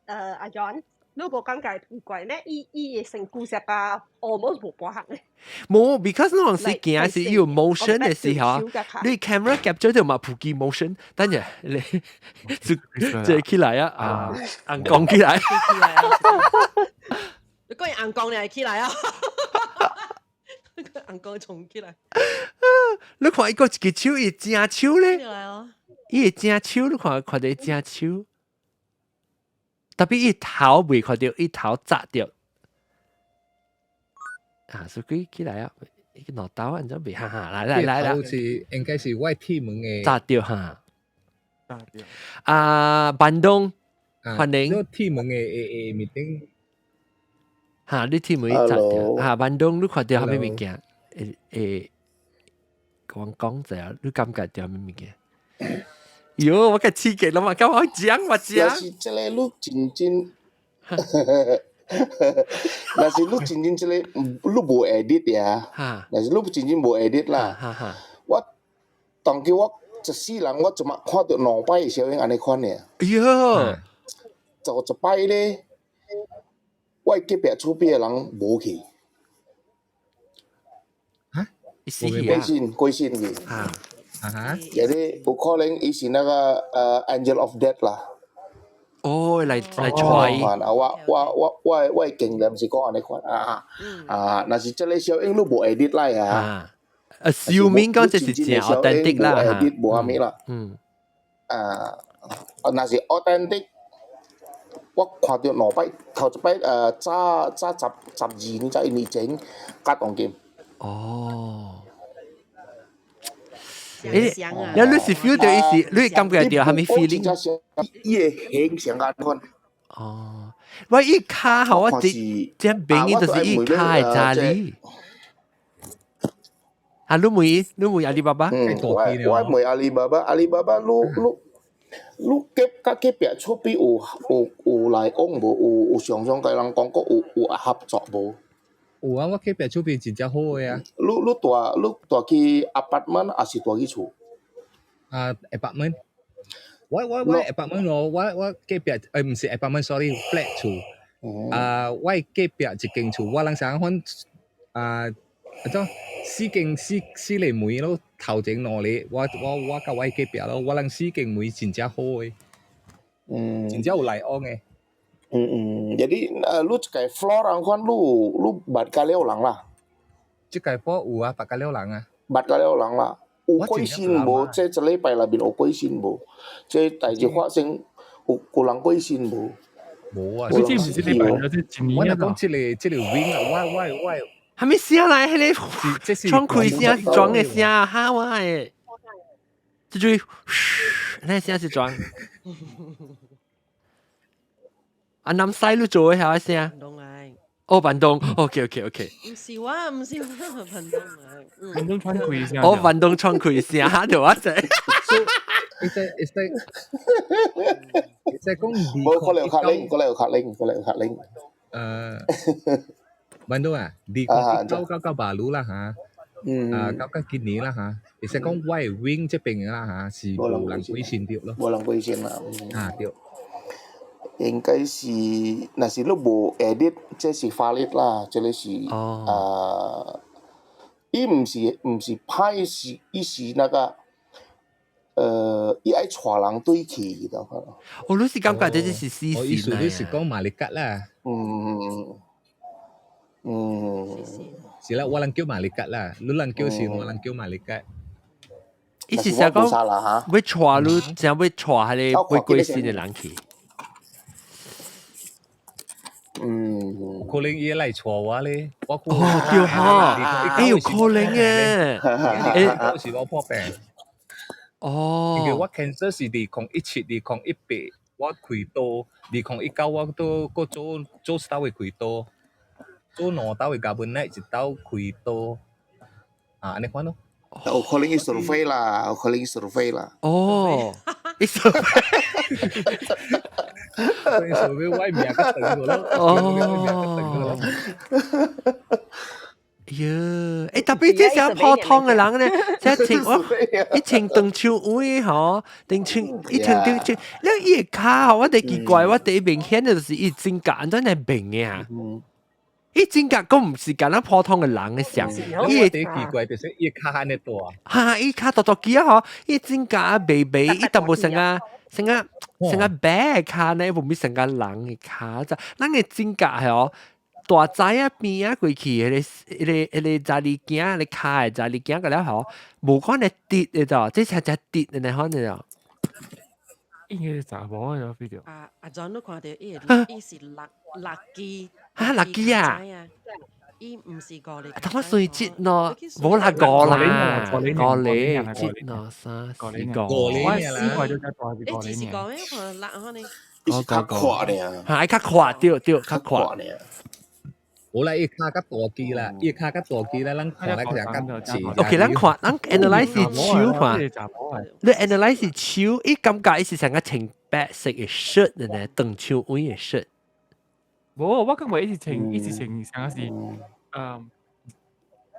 阿 John，你無感覺奇怪咩？伊的身軀成個 almost 無半項的。無，because 那陣時行是有 motion 的時候，你 camera capture 到嘛普及 motion，等陣你就坐起來啊，啊，紅光起來。起來啊！你講紅光你會起來啊？紅光衝起來。你看伊閣一个手，伊正手咧。伊的正手，你看看著正手，特別伊頭袂看著，伊頭紮著。啊，所以起來啊，伊個腦刀按怎袂哈哈，來來來來。好似應該是我鐵門的。紮著哈。紮著。啊，板東，歡迎。鐵門的面頂。哈，你鐵門紮著。啊，板東，你看著啥物物件？會，講講者，你感覺著啥物物件？喲，我較刺激啦嘛，咁我講我講。若是這个你真真，若是你真真這个，你無 edit 呀？若是你真真無 edit 啦。我當叫我一世人，我怎麼看著兩擺的小影按呢款爾。喲，就一擺咧，我隔壁厝邊的人無去。嚇？過身過身去。啊哈！ Jadi 有可能伊是那個Angel of Death 啦。哦，來揣。啊，我的經驗是講按呢款啊啊，若是這个小影你無 edit 來啊。 Assuming 講這是真 authentic 啦，無 edit 無啥物啦。啊，若是 authentic，我看著兩擺，頭一擺早早12年10年前較當今。哦。欸，你是 feel 到伊是，你感覺著啥物 feeling？伊的形象按款。哦，我伊跤吼，我這這朋友就是伊跤的查理。啊，你問阿里巴巴？嗯，我問阿里巴巴，阿里巴巴，你佮隔壁厝邊有來往無？有常常共人講過有合作無？有啊，我隔壁厝邊真正好的啊。你住去 apartment 抑是住去厝？啊，apartment。我 apartment 咯，我隔壁毋是 apartment，sorry，flat 厝。啊，我隔壁一間厝，我人想款啊，怎四間四個門咯，頭前兩個，我佮我隔壁咯，我人四間門真正好的，真正有來往的。嗯嗯，jadi 你一个 floor 人款，你捌佮了人啦？這個 floor 有啊，捌佮了人啊。捌佮了人啦，有過身無？這一禮拜內面有過身無？這代誌發生有人過身無？無啊！這毋是這禮拜，這一年我若講這個 wing 啊，我還沒聲來，彼個窗開聲裝的聲，哈我的，這就是那聲是裝。啊，南西你做的啥聲？哦，板東，OK。毋是我，板東來。板東窗開聲。哦，板東窗開聲，哈，對我知。會使講無可能有較冷，可能有較冷，可能有較冷。板東啊，2999巴魯啦嚇，啊，到到今年啦嚇，會使講我的 wing 這邊啦嚇，是無人歸身著咯。無人歸身啦。啊對。應該是，若是你無 edit，這是法律啦，這个是啊，伊毋是歹是，伊是那個，伊愛帶人對去，就可能。哦，你是感覺這是死哦，意思神你是講 malaikat 啦。是啦，我人叫 malaikat 啦，你人叫是我人叫 malaikat。伊是想講欲帶你，正欲帶彼个欲過身的人去。可能伊來帶我咧，我哦，對吼，欸有可能嘅，欸，是我破病。因為我 cancer 是2017、2018，我開刀；2019我都閣做做一刀的開刀，做兩刀的 gamma knife，一刀開刀。啊，按呢款咯。有可能伊 survey 啦，有可能伊 survey 啦。哦，伊 survey， survey 我命較長咯。哦。喲，欸，特別這些普通的人咧，這穿我伊穿長袖位吼，長穿伊穿長袖，了伊的跤吼，我第奇怪，我第一明顯的就是伊指甲按怎來變的啊？伊指甲閣毋是敢若普通的人的像，伊第一奇怪就是伊跤按呢大。哈，伊跤大大支啊吼，伊指甲白白，伊淡薄成啊成啊成啊白的跤呢，無咪成個人的跤咋？咱的指甲係哦。大仔啊邊啊過去，彼個查理囝，彼個跤的查理囝個了吼，無可能直的咋，這才才直的呢，可能哦。應該是查某的 video。啊阿 John 你看著伊伊是六六支，哈六支啊？伊毋是五个。等我算節咯，無啦五啦，五個節咯，三四個。五個我四個就大欸，只是五個，看六可能。伊是較闊爾。哈，較闊對對，較闊。無啦，伊跤較大支啦，伊跤較大支啦，咱看來較較濟。 OK，咱看，咱 analyse 手看，你 analyse 手，伊感覺伊是成個穿白色的 shirt 的呢，長手位的 shirt。無，我感覺伊是穿，伊是穿啥是，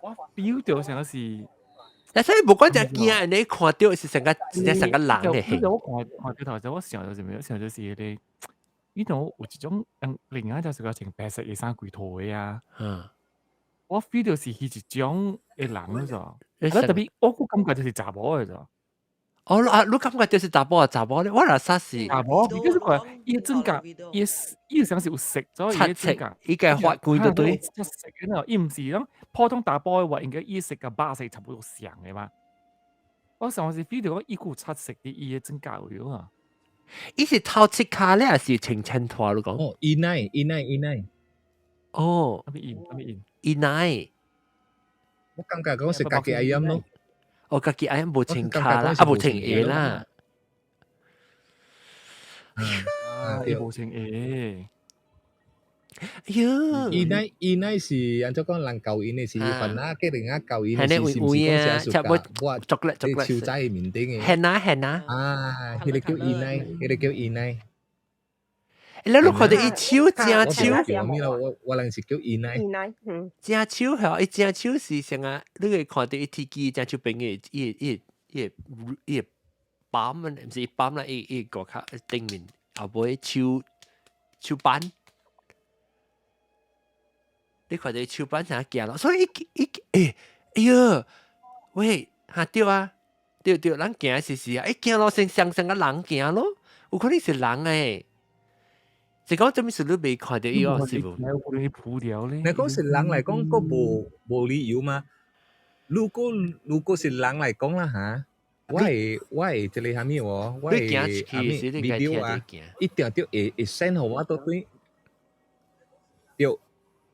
我 feel 著啥是。但所以無管怎驚，你看著是成個真正成個人的形。我看看著頭先，我想著啥物？想著是彼个。伊種有一種人，另外就是個穿白色的衫規套的啊。我 feel 著是彼一種的人咋。我特別，我感覺就是查某的咋。哦，啊，你感覺就是查某啊？查某咧，我若啥是查某，你就是看伊指甲，伊伊像是有色咗，伊指甲，伊個發規就對。色的，伊毋是講普通查埔的話，應該伊色佮肉色差不多像的嘛。我上是 feel 著講伊有漆色佇伊的指甲位啊。伊是頭切跤咧，還是穿襯拖？你講？哦，伊奶，伊奶，伊奶。哦，啥物音？啥物音？伊奶。我感覺講是家己愛飲咯。哦，家己愛飲無穿跤啦，啊無穿鞋啦。啊，伊無穿鞋。哎喲，伊奶伊奶是按怎講？人教𪜶的是番仔，計另仔教𪜶的是是毋是講是屬我作咧作咧手仔的面頂的。係呐係呐。啊，彼個叫伊奶，彼個叫伊奶。你你看著伊手正手，我我人是叫伊奶。伊奶，嗯。正手吼，伊正手是啥啊？你會看著伊鐵機正手邊的伊伊伊伊板，毋是伊板啦，伊伊個較頂面後尾手手板。你看著伊手板啥行咯，所以伊伊欸，哎喲，喂，哈對啊，對對，人行是是啊，伊行路先像像個人行咯，有可能是人欸。是講做咩事你未看著伊哦，是無？有可能鋪掉咧。若講是人來講，閣無無理由嗎？如果是人來講啦嚇，我會這個啥物喎？我會啥物 video 啊？一定著會 send 予我倒轉。對。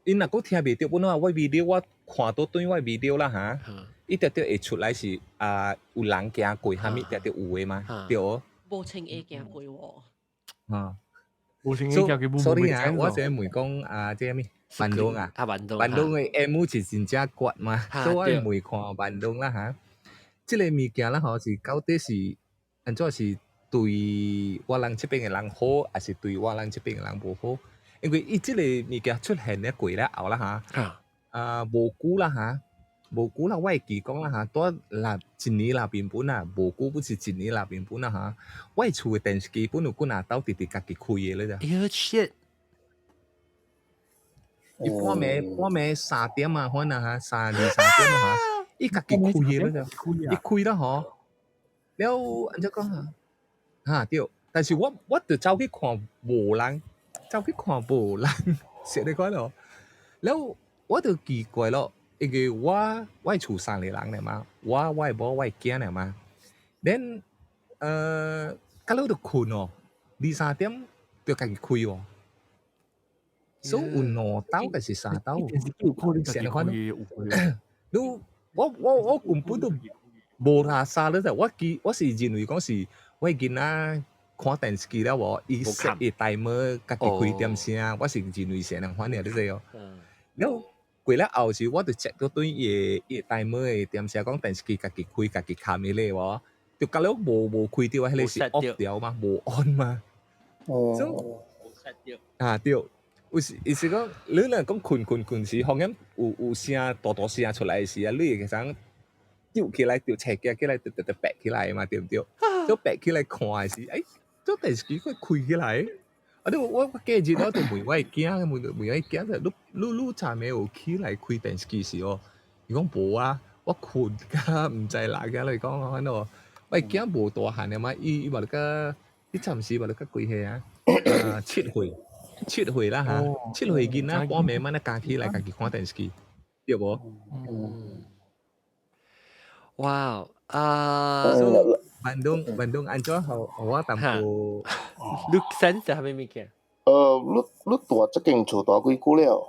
𪜶若閣聽袂著本來我 video 我看倒轉我 video 啦嚇，一定著會出來是啊有人行過，啥物定著有的嘛，對無？無穿鞋行過喎。啊，無穿鞋行過，所以啊，我先問講啊，這啥物？坂東啊，坂東的 M 是真正懸嘛，所以我會問看坂東啦嚇。這个物件啦吼，是到底是按怎是對我人這邊的人好，還是對我人這邊的人無好？因為伊這个物件出現了過了後啦嚇，啊無久啦嚇，無久啦，我會記講啦嚇，拄啦一年內面本啊，無久不是一年內面本啊嚇，我厝的電視機本有幾若斗直直家己開的咧咋。哎 shit！伊半暝半暝3點啊，可能嚇三二三點啊嚇，伊家己開的咧咋，伊開啦嗬，了按怎講啊？嚇對，但是我就走去看無人，走去看無人，實你講咯，了我就奇怪咯。因為我厝三個人咧嘛，我的某我的囝咧嘛，then 到了就睏哦，二三點就家己開哦，所以有兩斗還是三斗？電視機有可能家己開有開。你我根本都無垃圾咧，我記我是認為講是我囡仔看電視機了無，伊設伊大門家己開點聲，我是認為是按呢款爾，你知哦？了。過了後時，我就 check 到對伊個大門的點聲講電視機家己開家己冚彼個無，就覺了無開著啊，彼個是 off 掉嘛，無 on 嘛。哦。啊對，有時意思講，你若講睏睏睏時，風險有聲大大聲出來時啊，你會通丟起來，丟斜起來，就就白起來嘛，對毋對？就白起來看的時，欸，這電視機會開起來。啊！你我過日我就問我的囝，問問我的囝，你你你昨暝有起來開電視機時哦？伊講無啊，我睏甲毋知哪個來講反正我的囝無大漢了嘛，伊伊嘛咧個，彼陣時嘛咧個幾歲啊？啊，7歲，7歲啦嚇，7歲囡仔半暝慢咧加起來家己看電視機，對無？嗯。哇！啊！ Bandung Bandung 按怎予我淡薄？你 sense 啥物物件？你住這間厝住幾久了？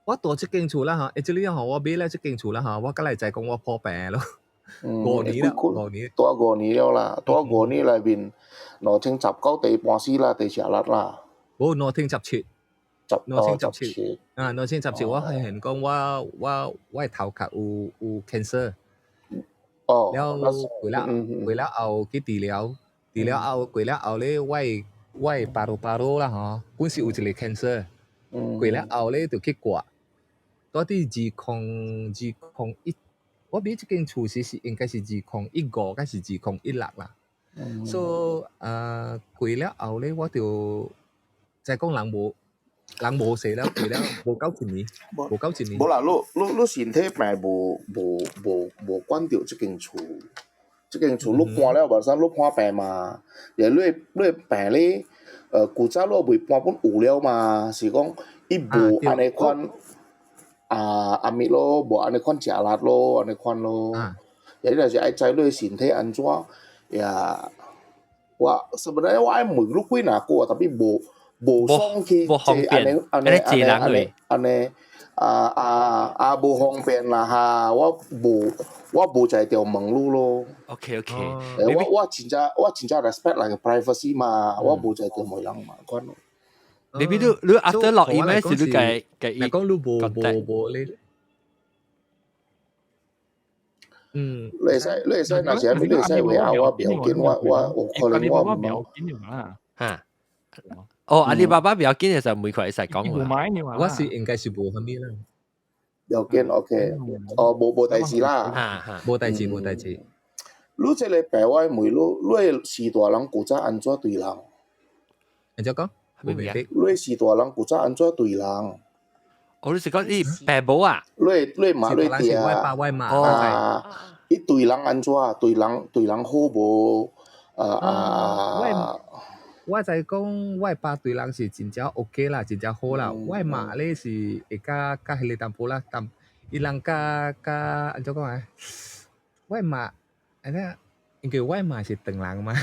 我住這間厝啦吼，這裡吼我買了這間厝啦吼，我閣來知講我破病咯。5年啦，5年。住五年了啦，住五年內面，2019第半死啦，第食力啦。無2017，十2017啊，2017我發現講我的頭殼有 cancer。了過了後去治療，治療後過了後咧，我的 paru paru 啦吼，本是有一個 cancer，過了後咧就去割。到底2021，我買這間厝時是應該是2015，還是2016啦。所以啊，過了後咧，我就再講人無勢了，過了無夠一年，無夠一年。無啦，你身體病無管著這間厝，這間厝你搬了無啥，你破病嘛？也你病咧，古早你未搬本有了嘛？是講伊無按呢款啊，阿咪咯，無按呢款食力咯，按呢款咯。也你若是愛知你身體按怎，呀，我 sebenarnya 我愛問你幾若久啊，tapi 無爽去，無方便，按呢按呢按呢啊啊啊無方便啦哈！我無在條問你咯。 OK OK，我真正 respect 人 privacy 嘛，我無在條問人嘛，款咯。 Maybe 你 after 落雨咩時你計計講你無無你。嗯，你會使，若是啥物，你會使話我袂要緊，我有可能我毋要緊啦。嚇。哦，阿里巴巴袂要緊嘅時候，每塊會使講話。我是應該是無啥物啦。袂要緊，OK。哦，無代誌啦。無代誌，無代誌。你這個病我問你，你的序大人古早按怎對人？按怎講？無明白。你的序大人古早按怎對人？哦，你是講你爸母啊？你媽你爹啊？我爸我媽。啊，伊對人按怎？對人好無？啊啊！我就講，我爸對人是真正 OK 啦，真正好啦。我媽咧是會較較彼個淡薄啦，但伊人較較按怎講啊？我媽，按怎？因為我媽是唐人嘛，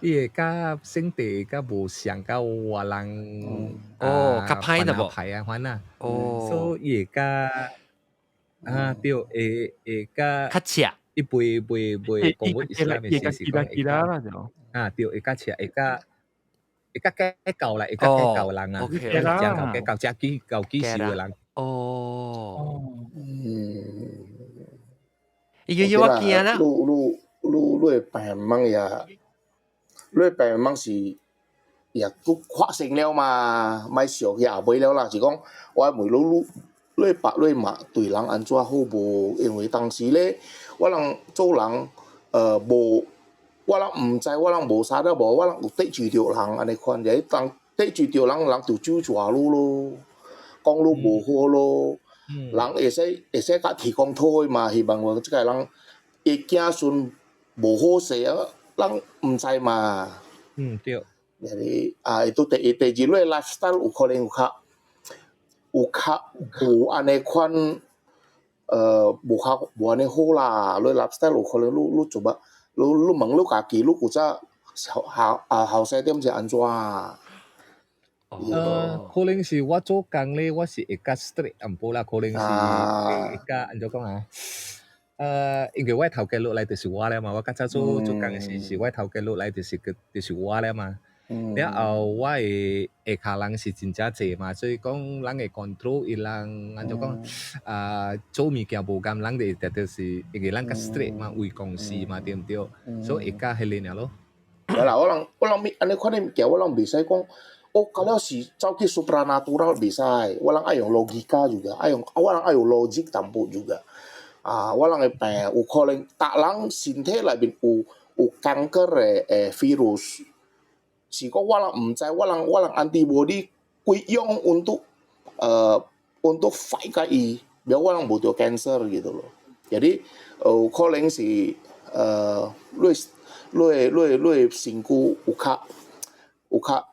伊會較性地較無像較外人哦，較歹的無？歹啊，款啊。哦，所以伊會較啊對，會較較赤。伊袂講阮伊斯蘭的時是講會較啊對，會較赤，會較計較啦，會較計較人啊，誠夠計較，誠計較計數的人。哦，嗯，伊個我驚啦。你你的病茫也，你的病茫是也閣發生了嘛？莫想去後尾了啦，是講我問你，你你爸你媽對人按怎好無？因為當時咧，我人做人，無，我人毋知，我人無啥了無，我人有得罪著人按呢款，就是當得罪著人，人就咒詛你咯，講你無好咯。人會使會使共提供討的嘛，希望話這個人伊子孫無好勢啊，人毋知嘛。對。 Jadi 啊，itu 第一，第二，你 lifestyle 有可能有較按呢款，無較無按呢好啦。你 lifestyle 有可能你做乜？你問你家己，你古早後啊後生點是按怎？可能是我做工咧，我是會較 strict 淡薄啦，可能是會較按怎講啊？因為我頭家落來就是我了嘛，我較早做工時是我頭家落來就是個就是我了嘛。了後我的下跤人是真正濟嘛，所以講人會 control 伊人按怎講啊，做物件無共人就就是因為咱較 strict 嘛，為公司嘛，對毋對？所以會較彼个爾咯。係啦，我人按呢款的物件，我人袂使講，哦，到了是走去 supranatural 袂使，我人愛用 logika juga，愛用我人愛有 logic 淡薄 juga。啊，我人的病有可能，逐人身體內面有 kanker 的 virus。是講我人毋知，我人 antibody 幾樣 untuk untuk fight 佮伊，袂我人無著 cancer gitu loh. Jadi 有可能是你的身軀有較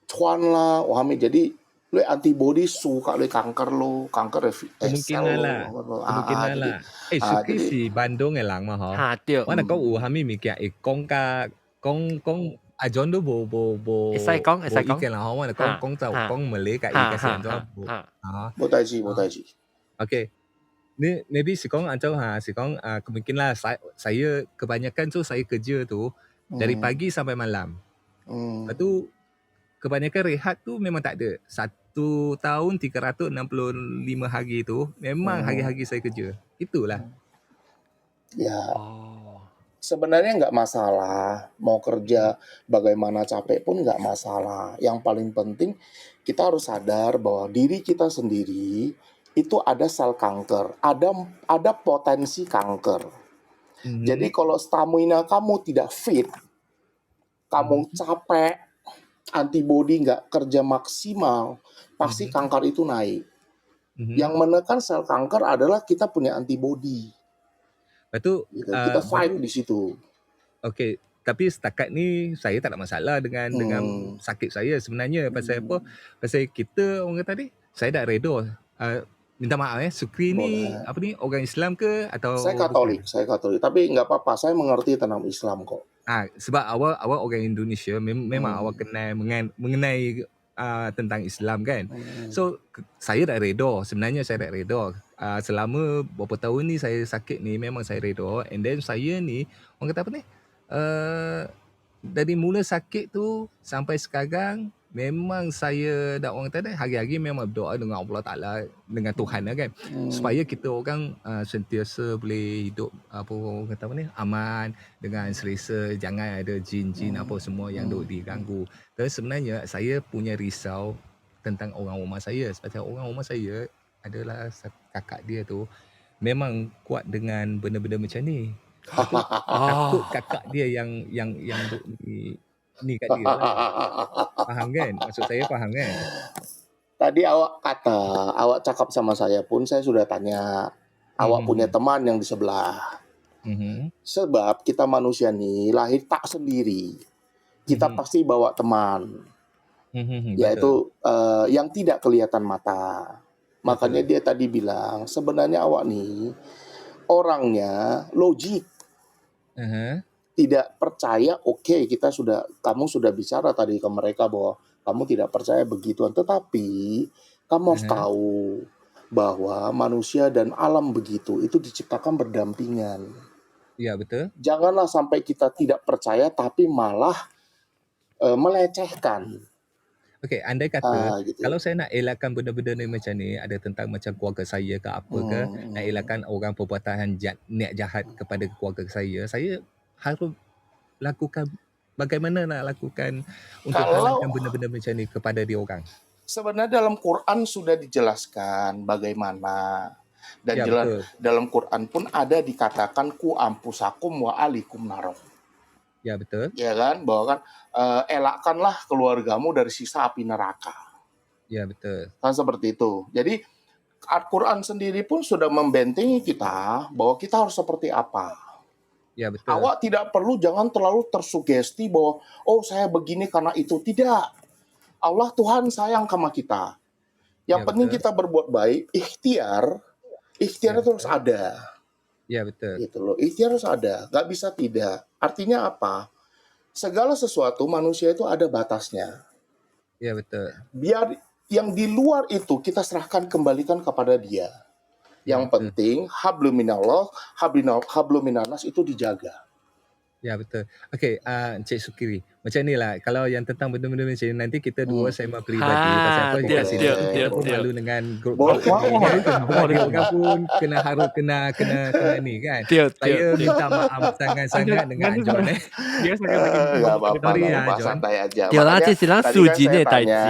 喘啦，有啥物，jadi 你 antibody 輸甲你 kanker 咯，kanker 的 Kemungkinan 啦，kemungkinan 啦。Suki 是 Bandung 的人嘛，吼。嚇對。我若講有啥物物件會講甲講講。阿 John 都無無無會使講會使講無意見啦，吼！我就講講就講馬來甲伊個是按怎無啊？無代誌無代誌。 OK，ni maybe 是講按怎哈？是講啊kemungkinan lah saya kebanyakan tu saya kerja tu dari pagi sampai malam. Lepas tu kebanyakan rehat tu memang tak ada. Satu tahun 365 hari tu memang hari-hari saya kerja. Itulah. Ya. Sebenarnya nggak masalah, mau kerja bagaimana capek pun nggak masalah. Yang paling penting kita harus sadar bahwa diri kita sendiri itu ada sel kanker, ada potensi kanker. Jadi kalau stamina kamu tidak fit, kamu capek, antibodi nggak kerja maksimal, pasti kanker itu naik. Yang menekan sel kanker adalah kita punya antibodi. Lepas tu, Gitu, kita fight di situ. Okey, tapi setakat ni saya tak ada masalah dengan sakit saya sebenarnya. Pasal apa? Pasal kita orang kata ni, saya dah redha. Minta maaf eh, Sukri ni Boleh. apa ni orang Islam ke atau Saya Katolik, bukan? Saya Katolik. Tapi nggak apa-apa, saya mengerti tentang Islam kok. Ah, sebab awak awak orang Indonesia memang awak kenal mengenai tentang Islam kan. So saya dah redha, sebenarnya saya dah redha. Selama beberapa tahun ni saya sakit ni memang saya redha and then saya ni orang kata apa ni? Dari mula sakit tu sampai sekarang memang saya dah orang kata hari-hari memang berdoa dengan Allah Taala, dengan Tuhan lah kan. Supaya kita orang sentiasa boleh hidup apa orang kata apa ni aman dengan selesa, jangan ada jin-jin apa semua yang duk diganggu. Dan sebenarnya saya punya risau tentang orang rumah saya sebab orang rumah saya adalah kakak dia tu memang kuat dengan benda-benda macam ni. Lepas tu, takut kakak dia yang yang yang duk ni ni kat dia lah. Faham kan? Maksud saya faham kan? Tadi awak kata, awak cakap sama saya pun saya sudah tanya. Awak punya teman yang di sebelah. Sebab kita manusia nih lahir tak sendiri. Kita pasti bawa teman. Yaitu yang tidak kelihatan mata. Makanya dia tadi bilang sebenarnya awak nih orangnya logik. Tidak percaya, oke okay, kita sudah kamu sudah bicara tadi ke mereka bahwa kamu tidak percaya begituan, tetapi kamu harus tahu bahwa manusia dan alam begitu itu diciptakan berdampingan. Ya, betul. Janganlah sampai kita tidak percaya tapi malah melecehkan. Okey, andai kata Ah, gitu. Kalau saya nak elakkan benda-benda ni macam ni, ada tentang macam keluarga saya ke apa ke, nak elakkan orang perbuatan niat jahat kepada keluarga saya, saya harus lakukan bagaimana nak lakukan untuk Kalau halangkan benda-benda macam ni kepada dia orang? Sebenarnya dalam Quran sudah dijelaskan bagaimana dan jelas dalam Quran pun ada dikatakan قوا أنفسكم وأهليكم نارا. Ya, betul. Ya kan, bahwa kan elakkanlah keluargamu dari siksa api neraka. Ya, betul. Kan seperti itu. Jadi Al-Quran sendiri pun sudah membentengi kita bahwa kita harus seperti apa. Ya, betul. Awak tidak perlu, jangan terlalu tersugesti bahwa oh, saya begini karena itu. Tidak. Allah Tuhan sayang sama kita. Yang penting kita berbuat baik, ikhtiar, ikhtiar itu harus ada. Ya, betul. Gitu loh. Ikhtiar harus ada, nggak bisa tidak. Artinya apa? Segala sesuatu manusia itu ada batasnya. Ya, betul. Biar yang di luar itu kita serahkan, kembalikan kepada Dia. Yang penting حبل من الله, حبل من الناس itu dijaga. Ya, betul. Okey, Encik Sukiri. Macam ni lah, kalau yang tentang benda-benda macam ni, nanti kita dua sembang peribadi. Pasal apa kat sini. Kita pun malu dengan grup ni kan. Sebab dia pun kena harus kena kena kena ni kan. Saya minta maaf sangat-sangat dengan John eh. Dia sangat Nggak apa-apa, Sorry nggak ya, apa-apa, John. Santai aja. 對啦， Makanya 這是咱 tadi 素 kan 人 saya 的代 tanya,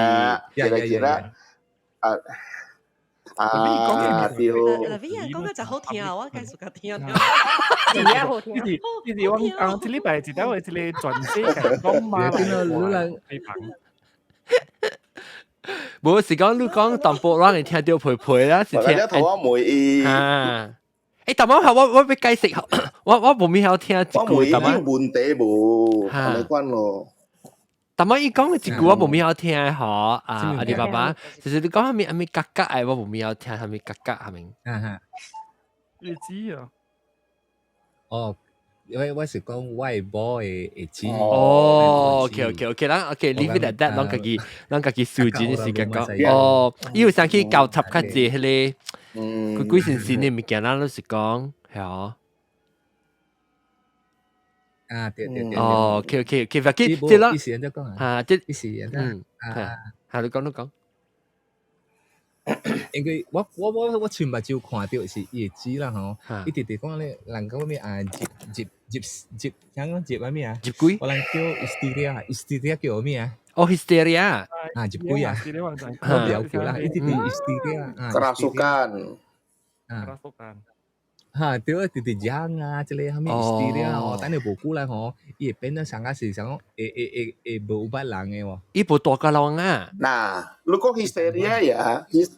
誌。 Kira-kira tapi ah, Tio, 嗱，邊人講得就好聽啊，我繼續聽聽。是啊，好聽。呢是呢是我啊，這禮拜一到的這個全世界講馬來話批評。無是講你講淡薄，咱會聽到皮皮啦，是聽。 makanya 頭我問伊，啊！淡薄我欲解釋，我無咪曉聽一句，我問伊淡薄有問題無？按呢款咯。淡薄伊講的一句我無咪曉聽嗬，啊阿里巴巴，就是你講啥物啥物格格的，我無咪曉聽啥物格格係咪？啊哈。你知啊？哦，因為我是講我的某的會知。哦，OK，咱 OK，leave it at that，咱家己數錢時間講。哦，伊有想去交插較濟彼個，鬼鬼神神的物件，咱攏是講，係哦。啊，對對對。哦，OK，勿緊，這啦，意思人家講啊，啊，這意思人啊，嚇，你講你講。因為我前目睭看到是伊會知啦吼，伊直直講咧，人講咩啊，入入入入，啥講入咩啊？入鬼？我人叫 hysteria，hysteria 叫咩啊？哦，hysteria。啊，入鬼啊！我唔曉叫啦，伊直直 hysteria 啊。 Kerasukan。啊。 kerasukan。哈，對啊，直直講啊，這個啥物 hysteria 哦，等你無久來吼，伊會變做上個是想講會會會會無捌人的喎。伊無大個人啊。嗱，你講 hysteria 呀，你人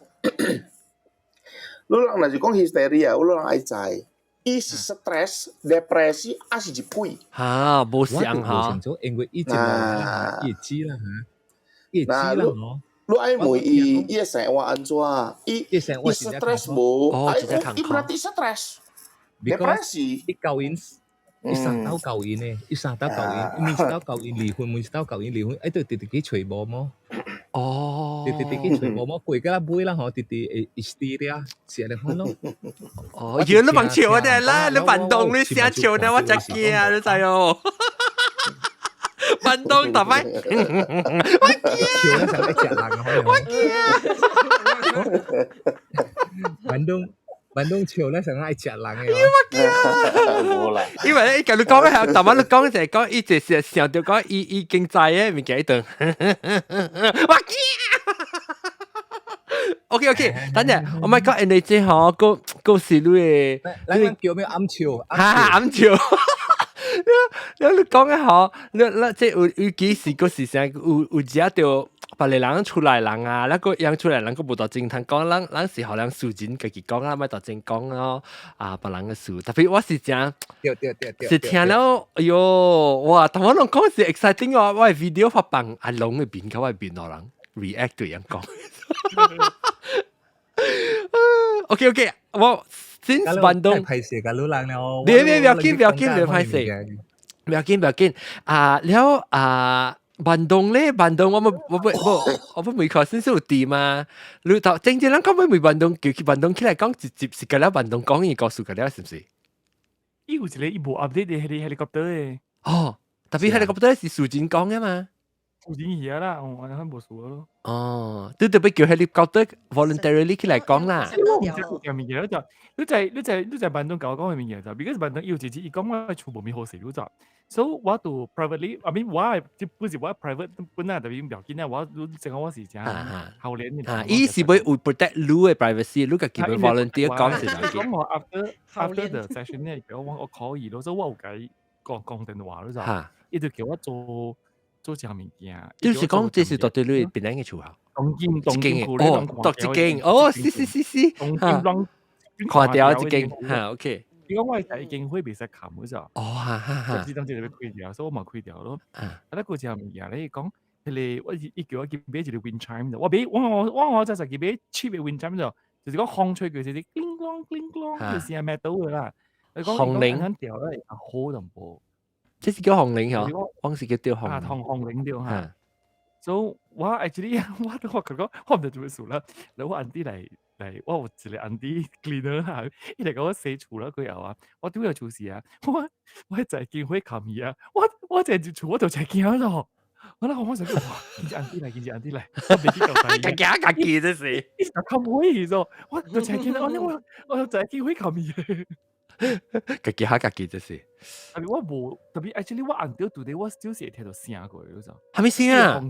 若是講 hysteria，你人愛知，伊是 stres、depresi，還是入鬼？哈，無相哈。無清楚，因為伊一路啦，伊會知啦嚇，伊會知啦吼。你愛問伊，伊的生活按怎？伊 stres 無？伊berarti stres。depresi。伊舊年伊三兜舊年呢，伊三兜舊年，伊每一兜舊年離婚，每一兜舊年離婚，哎，就直直去揣無麼？哦，直直直去揣無麼？過到尾啦吼，直直會 hysteria，是按呢款咯。哦，原來你扮笑我哋啦，你扮動你寫笑呢，我真驚啊，你知哦。扮動特擺，我驚。笑咧就一隻人我驚。運動。運動笑咧，成日愛食人嘅。我驚。因為咧，伊共你講咩？逐擺你講就係講，伊就是想著講，伊已經知嘅物件一頓。我驚。OK，等陣，我咪講人哋這吼，個個是你嘅，咱叫咩暗笑？哈暗笑。你講嘅吼，你這有幾時個時啥有食著別個人出來人啊，那個樣出來人個無大正通講，咱是予人私人家己講啊，莫大正講咯。啊，別人嘅事，特別我是真，對對對對，是聽了，哎喲，哇！但我攏講是 exciting 哦，我 video 發放阿龍嘅面，佮我面路人 react 對樣講。OK，我 since 坂東，歹勢甲女人了，別別不要緊，不要緊，別歹勢，不要緊，不要緊。啊，了啊。坂東咧，坂東我冇我不我我不每看先是有啲嘛。你頭正正人講要問坂東，叫佢坂東起來講直接是個了坂東講伊告訴個了，是唔是？伊有一個伊無 update 的彼個 helicopter 的。哦，特別 helicopter 是素貞講嘅嘛。住進去啦，我我無數咯。哦，你特別叫 helicopter voluntarily 起來講啦。我唔知條物件，就你在你在你在辦東共我講嘅物件就，because 辦東有一次伊講我厝無物好勢，你就，所以我就 privately，I mean 我這不是我 private 本來特別唔要緊啊，我你正講我是誠後年嘅。啊，伊是會有 protect 你嘅 privacy，你家己會 volunteer 講是啦。講我 after the session 咧，我我可以咯，所以我有共伊講講電話咯就，伊就叫我做做這物件。就是講這是到底你邊個厝啊？東京東京哦，獨一間哦，是是是是，東京攏看掉一間嚇，OK。伊講我係一間會袂使冚嗰咋，哦哈哈哈，就是當時就開掉，所以我嘛開掉咯。啊，那個隻物件咧，講彼個我伊叫我去買一個 wind chime，我買我我我我就實去買 cheap 嘅 wind chime 就，就是講風吹過就是叮咣叮咣，就是 metal 嘅啦。你講紅鈴掉咧好淡薄，這是叫紅鈴嗬，我是叫吊紅。啊，紅紅鈴掉嚇。所以我 actually 我都我講我毋知做咩事啦，然後我 auntie 來來，我有一個 auntie cleaner 哈，伊來共我洗厝了過後啊，我拄要出事啊，我我在見火冚伊啊，我我在入厝我就真驚咯，我那我想講哇，見隻 auntie 來，見隻 auntie 來，我袂去交代伊。家己家己這是，伊就冚火去咗，我就真驚，我我我就見火冚伊。家己嚇家己這是。特別我無特別 actually 我按到拄我就是會聽到聲過，你知？啥物聲啊？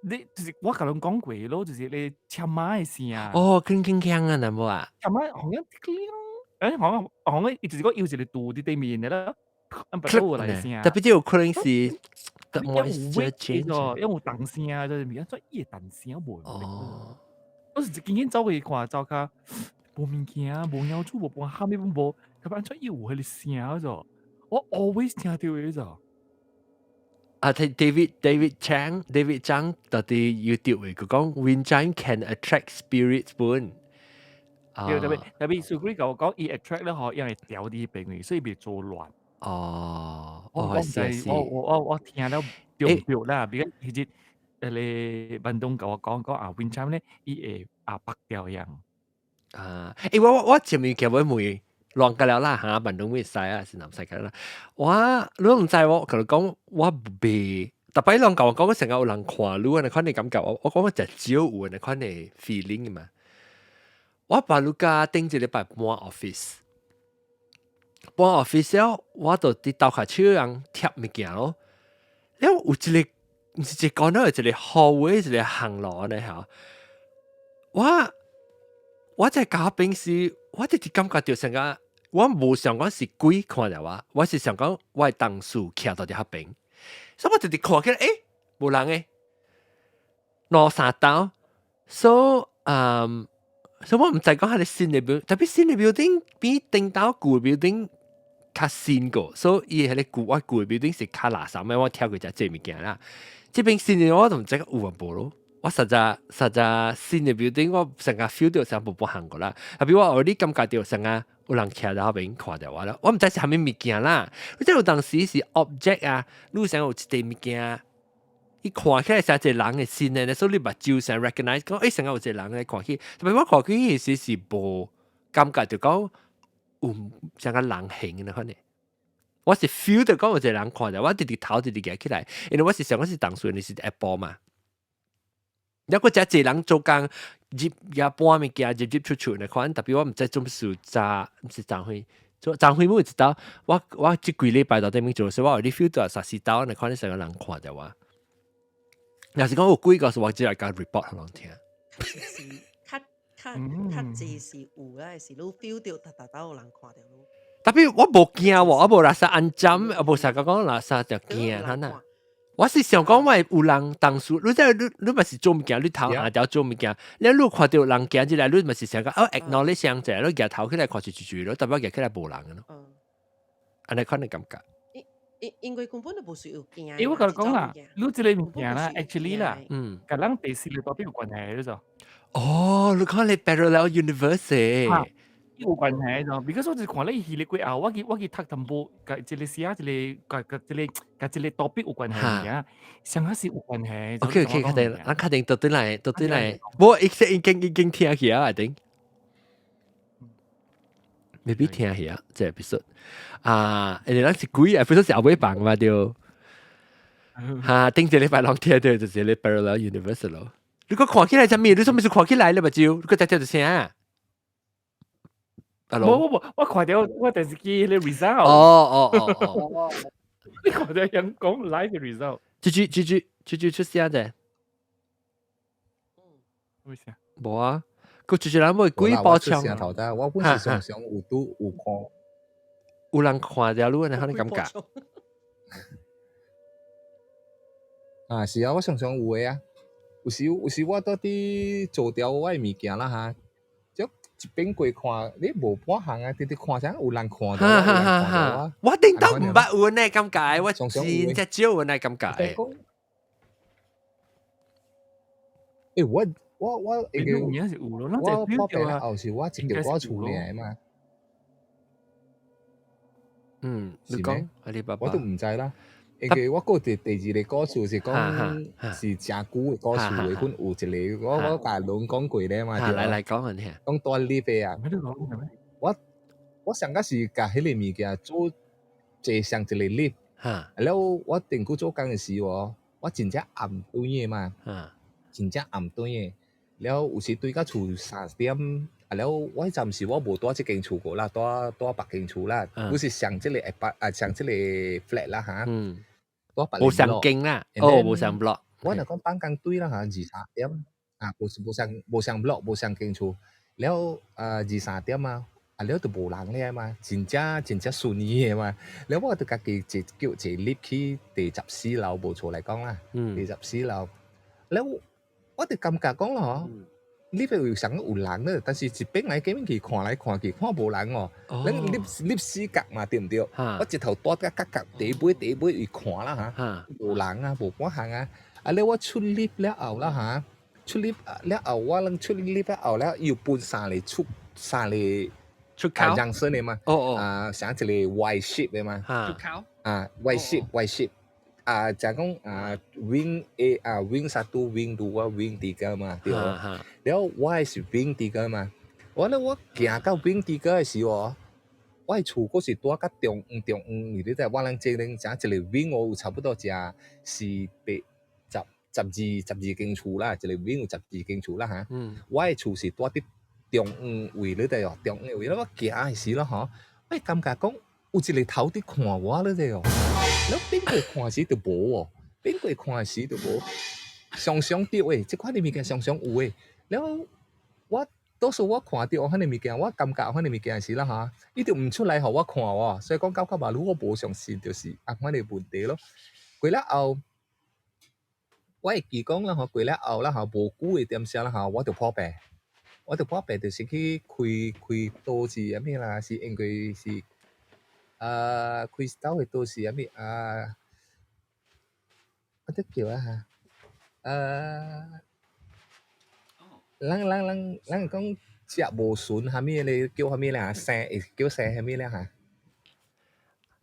你就是我共你講過咯，就是你車馬的聲。哦，鏗鏗鏘啊，那無啊？車馬好像誒，好像好像伊就是講有一個拄佇對面的啦，不來聲。特別這有可能是，有weight 咗，因有動聲，就是物件做伊會彈聲無？哦，我是緊緊走過去看，走較無物件，無鳥鼠，無半蝦米攏無，特別按怎伊有彼個聲咗，我 always 聽著的咗。啊，睇 David Chang David Chang 到佇 YouTube 佢講 wind chime can attract spirits 本。對，特別特別，蘇佢共我講，伊 attract 咧嗬，因為掉佇彼邊，所以袂做亂。哦，我我毋知，我我我我聽了對毋對啦？比較其實，彼個房東共我講講啊，wind chime 咧，伊會啊縛掉樣。啊，欸，我我我前面叫我問亂個了啦嚇，房東會使啊，是南使個啦。我你毋知我，佮你講我袂，逐擺人共我講，我成日有人看你，按呢款的感覺，我我講我誠少有按呢款的 feeling 嘛。我把你家頂一禮拜搬 office，搬 office 了，我就佇樓跤手人貼物件咯。了有一個，毋是一個講到一個 hallway 一個行路呢嚇。我我在家平時，我直直感覺到成個，我無想講是鬼看著我，我是想講我的同事徛佇遐邊，所以我直直看起來，欸，無人誒，兩三兜，所以嗯，所以我毋知講彼个新的 building，特別新的 building 比頂兜舊的 building 較新個，所以伊彼个舊我舊的 building 是較垃圾的，我跳過誠濟物件啦。這邊新的我都毋知有啊無咯。我實在實在新的 building 我成個 feel 到成步步行過啦，特別我偶爾感覺到成個有人徛佇後邊看著我啦，我毋知是啥物物件啦。即有當時是 object 啊，你想有一塊物件，伊看起來像一個人的身的，所以你目睭先 recognize 講，欸，成個有一個人咧看起，特別我看起時是無感覺就講有像個人形的款的。我是 feel 到講有一個人看著我，直直頭直直舉起來，因為我是想講是當時你是下晡嘛。抑閣遮濟人做工入也搬物件入入出出的款，特別我毋知做事早，毋是昨昏，做昨昏每一道，我我這幾禮拜到頂面做，所以我有咧 feel 到啥時到，你看你成個人看著我。若是講有鬼故事，我只來共 report 予人聽。是較較較濟是有啊，是你 feel 到逐逐兜有人看著你。特別我無驚喎，我無垃圾安針，我無啥講講垃圾就驚，哈呐。我是想講，我有人當初，你知你你嘛是做物件，你頭下條做物件，你你看著人行進來，你嘛是想講哦，acknowledge 聲者，你舉頭起來看一住咯，特別舉起來無人咯。按呢款的感覺。因因因為根本就無需要驚。欸，我共你講啦，你這個物件啦，actually 啦，共咱第四個代表有關係你知？哦，你看你 parallel universe 有關係咯，because 我就是看你戲咧過後，我去我去讀淡薄，共一個寫一個，共共一個，共一個 topic 有關係物件，啥個是有關係。 OK OK，確定，咱確定倒轉來，倒轉來，無，已經已經聽起啊，I think。maybe 聽起啊，這 episode 啊，因為咱是鬼 episode 是後尾放嘛對。嚇，頂一禮拜攏聽著就是咧 parallel universe 咯。你個看起來啥物？你啥物事看起來咧目睭？你個才聽著聲。無無無，我看著我電視機彼個 result。哦哦哦哦。你看著人講 live 的 result。豬豬豬豬豬豬出聲者。咩聲？無啊，佢豬豬人會幾波槍。頭得，我本是常常有拄有看，有人看著你，你可能感覺。啊，是啊，我常常有的啊。有時有時我倒佇做掉我的物件啦哈，就一邊過看，你無半項啊，直直看啥有人看著，哈哈哈哈！我頂到毋捌有呢感覺，我真正少有呢感覺。欸，我應該有影是有咯，我破病了後是我一個我厝爾嘛。嗯，你講阿里巴巴，我都毋知啦。因為我閣第二個故事是講是誠久的故事的，阮有一個我共攏講過咧嘛，來來講下聽。講住 lift 的啊，我上個是共彼個物件做坐上一個 lift，了我頂久做工的時哦，我真正暗頓的嘛，真正暗頓的，了有時對到厝3點，啊了我彼陣時我無住這間厝過啦，住住別間厝啦，我是上這個啊上這個 flat 啦哈。無相間啦，哦，無相 block。我若講放工對啦哈，2、3點啊，無無相無相 block，無相間厝，了啊2、3點啊，啊了就無人咧嘛，真正真正順利的嘛。了我就家己坐叫坐 lift 去第14樓，無錯來講啦，第14樓。了我就感覺講咯，lift 有上有人咧，但是一邊來過去看來看去，看無人哦。咱 lift lift 死角嘛，對毋對？我一頭蹛甲角角底尾底尾去看啦哈，無人啊，無半項啊。啊了我出 lift 了後啦哈，出 lift 了後我攏出 lift 了後了，伊有分三個出三個出口人生的嘛。哦哦。啊，像一個 Y shape 的嘛。出口。啊，Y shape Y shape。啊，就講啊，wing A 啊，wing satu wing dua wing tiga 嘛，對。了我是 wing tiga 嘛，我咧我行到 wing tiga 的時候，我的厝閣是蹛較中央中央，你知我人這邊誠一個 wing 哦，有差不多誠四八十十二十二間厝啦，一個 wing 有十二間厝啦哈。我的厝是蹛佇中央位，你知哦，中央位，我行的時咯吼，我感覺講有一個頭佇看我，你知哦。了變過看時就無哦，變過看時就無，常常著的，這款的物件常常有的。了我多數我看著彼個物件，我感覺彼個物件時啦哈，伊就毋出來予我看哦，所以講感覺嘛，如果無相信，就是按款的問題咯。過了後，我會記講啦吼，過了後啦吼，無久的點聲啦吼，我就破病，我就破病，就是去開開刀是啥物啦，是因為是。啊，開刀的都是啥物啊？我得叫啊哈，啊，咱咱咱咱講食無順啥物咧，叫啥物咧？生會叫生啥物咧？哈？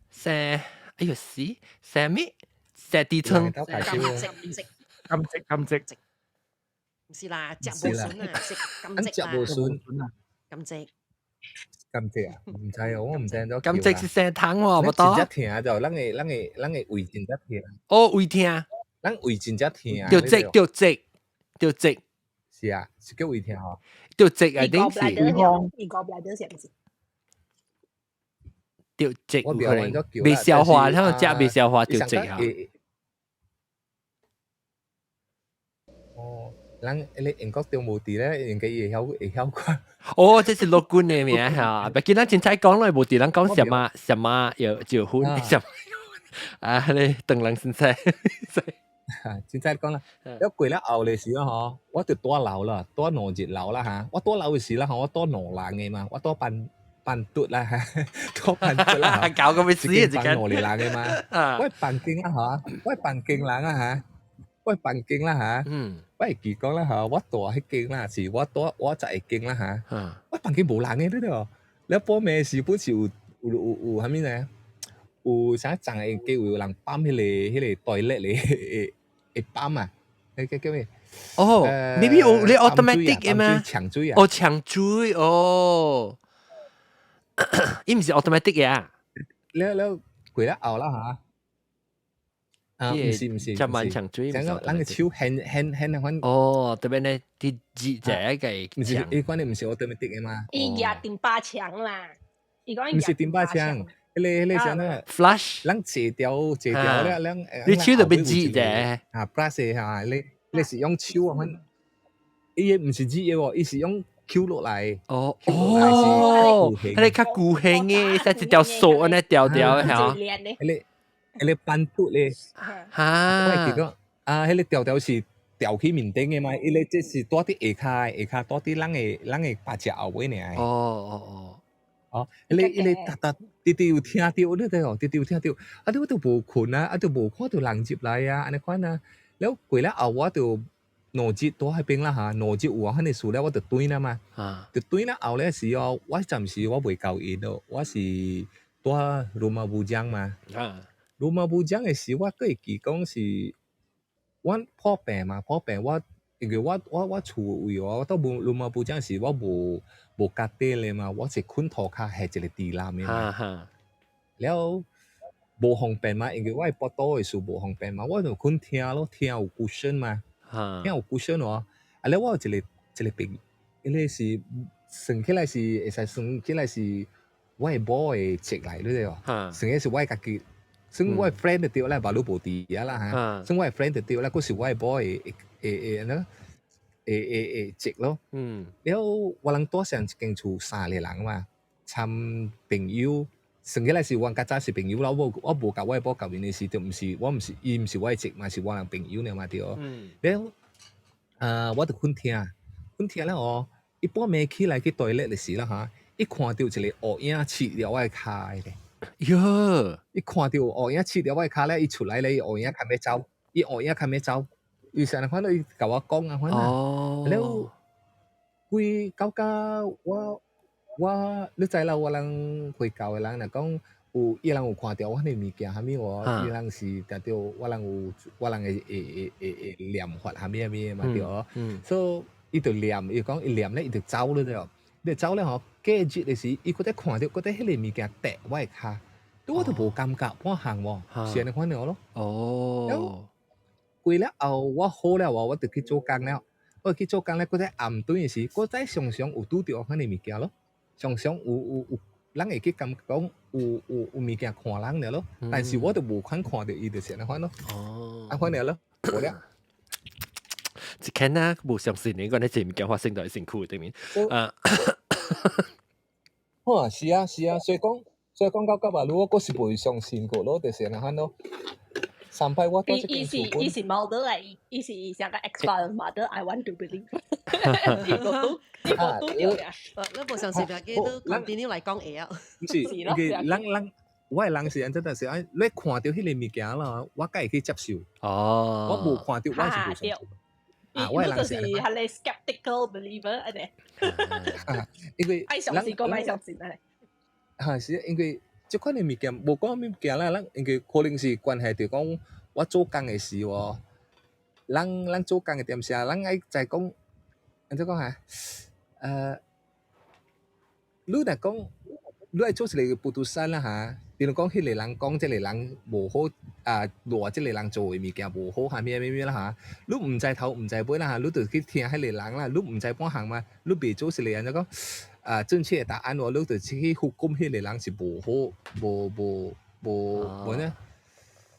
生，哎呦死，生咩？生痔瘡。甘蔗，甘蔗，甘蔗，毋是啦，食無順啊，食甘蔗食無順啊，甘蔗。甘蔗啊，毋知哦，我毋知按怎甘蔗是生糖喎，無多。真正疼就，咱的胃真正疼。哦，胃疼。咱胃真正疼。著積著積著積。是啊，是叫胃疼吼。著積啊，頂是。伊 gallbladder 是毋是？著積有可能未消化，他們食未消化著積啊。哦。咱彼個英國中無佇咧，應該會曉會曉看。哦，這是樂觀的名嚇，別見咱凊彩講咧，無佇咱講什麼什麼又結婚什麼啊？你等人凊彩。凊彩講啦，了過了後的時候吼，我就蹛樓啦，蹛2日樓啦哈。我蹛樓的時啦吼，我蹛兩人的嘛，我蹛辦辦桌啦哈，蹛辦桌啦。搞個咩事啊？一間2個人的嘛。我房間啦吼，我房間人啊哈，我房間啦哈。我會記講啦吼，我蹛彼間啦，是我蹛我十一間啦哈。我房間無人的對無？了半暝時本是有有有有啥物呢？有啥髒的機會有人放彼個 toilet 咧會會放啊？彼個叫咩？哦，maybe 有你 automatic 的嗎？搶水啊！哦，搶水哦，伊毋是 automatic 的啊？了了過了後啦哈。啊，毋是毋是，就漫長水，講咱個手牽牽牽那款。哦，特別呢，啲熱就一個。毋是，伊款的毋是 automatic 的嘛？伊舉頂把槍啦，伊講毋是頂把槍，彼個啥呢？Flash，咱坐掉坐掉了，咱你手特別熱啫。啊，brush 嚇，你是用手啊？款，伊個毋是熱的喎，伊是用 Q 落來。哦哦，彼個較固形的，使一條數按呢條條的嚇。彼個板嘟咧，哈，我會記得啊，彼個條條是吊起面頂的嘛，伊個這是蹛佇下跤，下跤蹛佇咱的腹脊後尾爾。哦哦哦，哦，彼個逐逐直直有聽著，你知哦，直直有聽著，啊，你我都無睏啊，啊，都無看著人入來啊，按呢款啊，了過了後我就兩日蹛彼邊啦嚇，兩日有啊，彼個事了我就轉啦嘛，就轉了後咧時哦，我暫時我袂交𪜶咯，我是蹛 Rumah Bujang 嘛。Rumah Bujang 的時，我閣會記講是，阮破病嘛，破病我因為我厝位我到 Rumah Bujang 時，我無家底咧嘛，我是睏塗跤下一個地南的嘛。了無方便嘛，因為我的腹肚的事無方便嘛，我就睏廳咯，廳有 cushion 嘛，廳有 cushion 哦。啊了我有一個一個朋友，彼個是算起來是會使算起來是我的某的侄來，你知無？算起是我的家己。算我的 friend 就對啦，無你無佇遐啦嚇。算我的 friend 就對啦，閣是我的某的會會會會會會侄咯。了我人蹛上一間厝三個人嘛，參朋友，算起來是阮較早是朋友啦。我無共我的某見面的時，就毋是我毋是伊毋是我的侄嘛，是我人朋友爾嘛對。了啊，我就睏廳，睏廳了哦，伊半暝起來去 toilet 的時啦嚇，伊看著一個烏影刺著我的跤咧。喲！伊看著烏影刺著我的跤咧，伊出來咧，伊烏影較欲走，伊烏影較欲走，伊是按呢款伊共我講啊款啊。了，規到甲我你知啦，我人回教的人若講有伊人有看著我彼個物件啥物無，伊人是定著我人有我人會會會會會念法啥物啥物嘛對。所以伊就念，伊講伊念咧，伊就走了對。伊就走了吼，過日的時，伊閣再看著，閣再彼個物件趯我的跤，我都無感覺半項無，是按呢款爾咯。哦。過了後，我好了後，我就去做工了。我去做工咧，閣再暗頓的時，閣再常常有拄著彼個物件咯。常常有有有，人會去感覺講有有有物件看人爾咯。但是我就無款看著伊，就是按呢款咯。按款爾咯，無了。一看啊，無相信你講你這物件發生在身軀頂面。啊。哇，是啊是啊，所以講到今日，我閣是袂相信過咯，就是按呢款咯。上擺我伊伊是伊是 model 來，伊是像個 X file model，I want to believe。伊無拄，伊無拄著呀。你無相信，別記都 continue 來講會啊。毋是，因為人我的人是按怎，但是按你看著彼個物件啦，我才會去接受。哦。我無看著，我是無相信。啊，我的人是係個 skeptical believer 按呢。因為愛相信閣莫相信按呢。哈是，因為這款的物件無講物件啦，咱因為可能是關係著講我做工的時哦，咱做工的點時啊，咱愛知講按怎講哈？你若講你愛做一個 keputusan 啦哈，比如講彼個人講這個人無好啊，賴這個人做的物件無好，啥物啥物啦哈，你毋知頭毋知尾啦哈，你就去聽彼個人啦，你毋知半項嘛，你袂做一個按怎講啊正確的答案哦，你就去hukum 彼個人是無好，無無無無呢？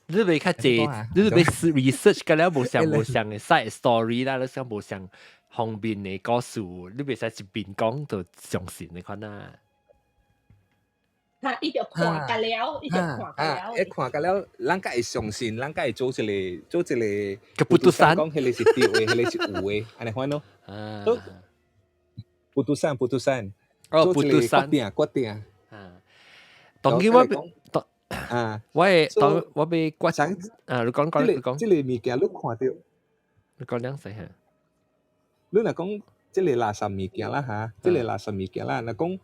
你袂較濟，你袂 research 個了無相無相的 side story 啦，你想無相方面的故事，你袂使一邊講就相信的款啊。哈，伊就看甲了，伊就看甲了。一看甲了，咱才會相信，咱才會做一個 keputusan，講彼個是對的，彼個是有的，按呢款咯。啊。 Keputusan，keputusan。哦，keputusan。決定，決定。啊。當然我當啊，我會當我欲決啊，你講講你講。這個物件你看著，你講兩聲嚇。你若講這個垃圾物件啦哈，這個垃圾物件啦，若講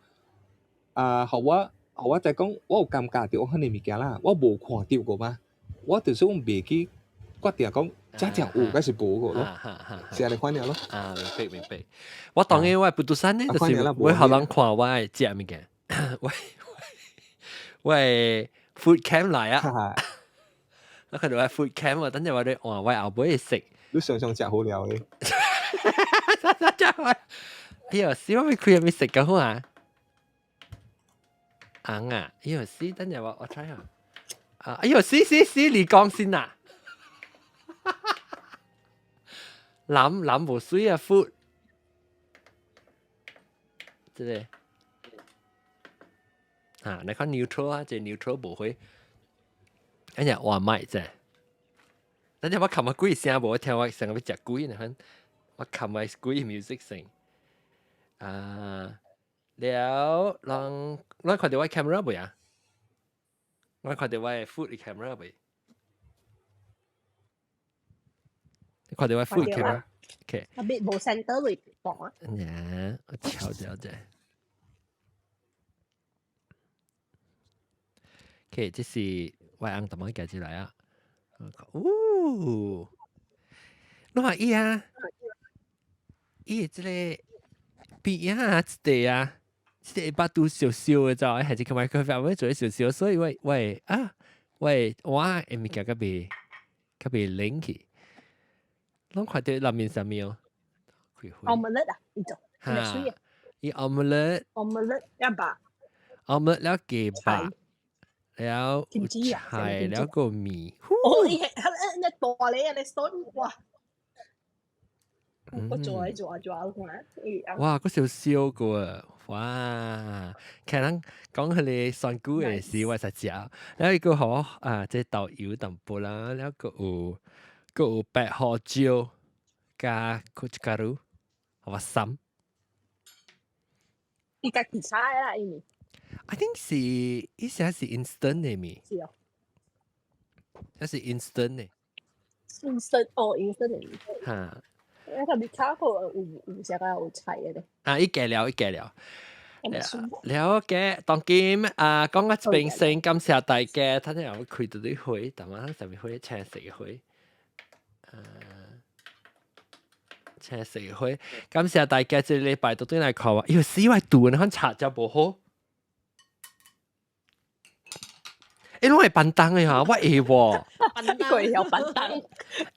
啊，予我。予我知講，我有感覺著我彼個物件啦，我無看著過嘛，我就是講袂去決定講真正有抑是無過咯，是按呢款爾咯。啊，明白明白。我當然我 keputusan 呢，就是我予人看我愛食物件，我我 food camp 來啊。我看到我 food cam 啊，等陣我哋換我後尾食。你常常食好料嘅。真係，哎呀，死我咪開咪食嘅好啊！紅啊，哎呦死，等陣我 try 下。啊，哎呦死死死，你講先啊！藍藍無水啊，food，這個啊，你看 neutral 啊，這 neutral 無會，哎呀，哇麥啫！等陣我琴日鬼聲無，我聽我成日要食鬼呢，我琴日鬼 music 聲啊，了，人我看到我 camera 未啊？我看到我 food camera 未？你看到我 food camera？OK。特別無 center 嚟放啊！呀，我調掉啫。OK，這是我翁同我寄出來啊。哦，你話伊啊，伊這個邊啊，一塊啊，這個巴肚小小的，就係這個 microphone 我做小小，所以我我啊，我我的物件較袂較袂冷去。攏看到內面啥物哦？ omelette 啊，伊做，哈，伊 omelette， omelette 一白，omelette 了雞肉，了菜，了個麵。哦，伊係那大咧，你筍哇！我做啊做啊做啊，看。哇，個小燒過啊！哇，看人講佢哋選股的時，我實食。然後一個好啊，這豆油淡薄啦，然後個有個有白胡椒加苦加魯，好吧，三。伊家己炒的啦，伊咪。 I think 是，伊寫是 instant 的咪。是哦。這是 instant 的。 instant 哦，instant 的。哈。我特別炒過有有啥個有菜的咧。啊，伊加了，伊加了。了解，當今啊，講到這邊先感謝大家，睇下我開到啲會，但係上面會青色嘅會，青色嘅會，感謝大家這禮拜都轉來看我，因為死我肚，你看插就無好。欸，攏會板凳的哈，我會喎。佢有板凳。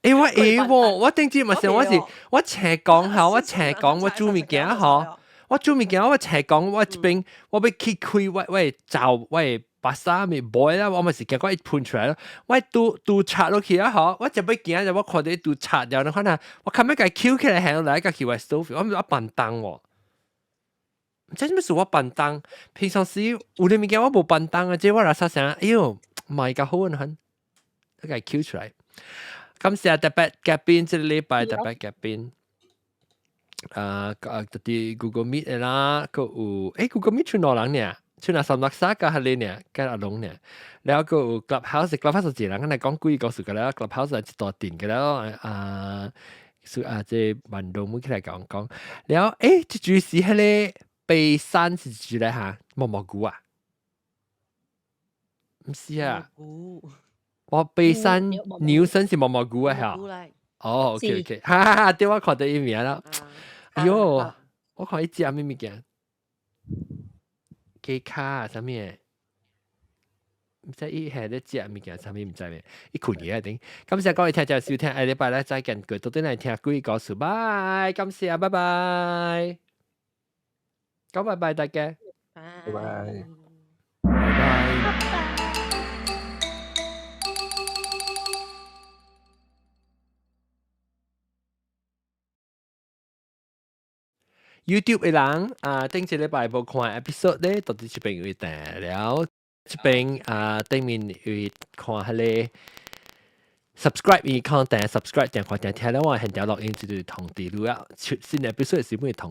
欸，我會喎，我頂次嘛是我是我斜講哈，我斜講我煮物件吼。我煮物件，我斜講，我這邊我欲去開我我灶，我把衫咪買啦，我咪是結果伊噴出來咯。我拄拄插落去啊吼，我就欲行就我看到拄插掉，你看下，我後尾共抾起來行來，共去我 stove，我我板凳喎。毋知啥物事我板凳，平常時有啲物件我無板凳啊，這我來啥想，哎喲，唔係較好啊，你共抾出來。感謝特別嘉賓，這個禮拜特別嘉賓。啊啊！特啲 Google Meet 的啦，閣有欸 Google Meet 剩兩人爾，剩阿三六三佮彼个爾，佮阿龍爾，了閣有 Clubhouse，Clubhouse 一個人，來講幾個故事個了，Clubhouse 一大陣個了啊，是啊，這萬東每起來講講，了欸，這就是彼個悲山是指咧哈，毛毛菇啊，毋是啊，我悲山牛身是毛毛菇啊嚇，哦，OK OK，哈哈哈，對我看到伊名了。哎喲，我看伊食啥物物件，雞腳啊，啥物的？毋知伊係咧食物件，啥物毋知咩？伊睏去啊頂。感謝各位聽眾收聽，下禮拜咧再見，過倒轉來聽鬼故事，拜，感謝，拜拜，講拜拜大家，拜拜，拜拜。 YouTube 的人啊，頂一禮拜無看 episode 咧，到底這邊有訂了，這邊啊頂面有看彼個 subscribe 伊看訂 subscribe 訂看訂聽了我現條錄音就通知你啊，出新 episode 時會通。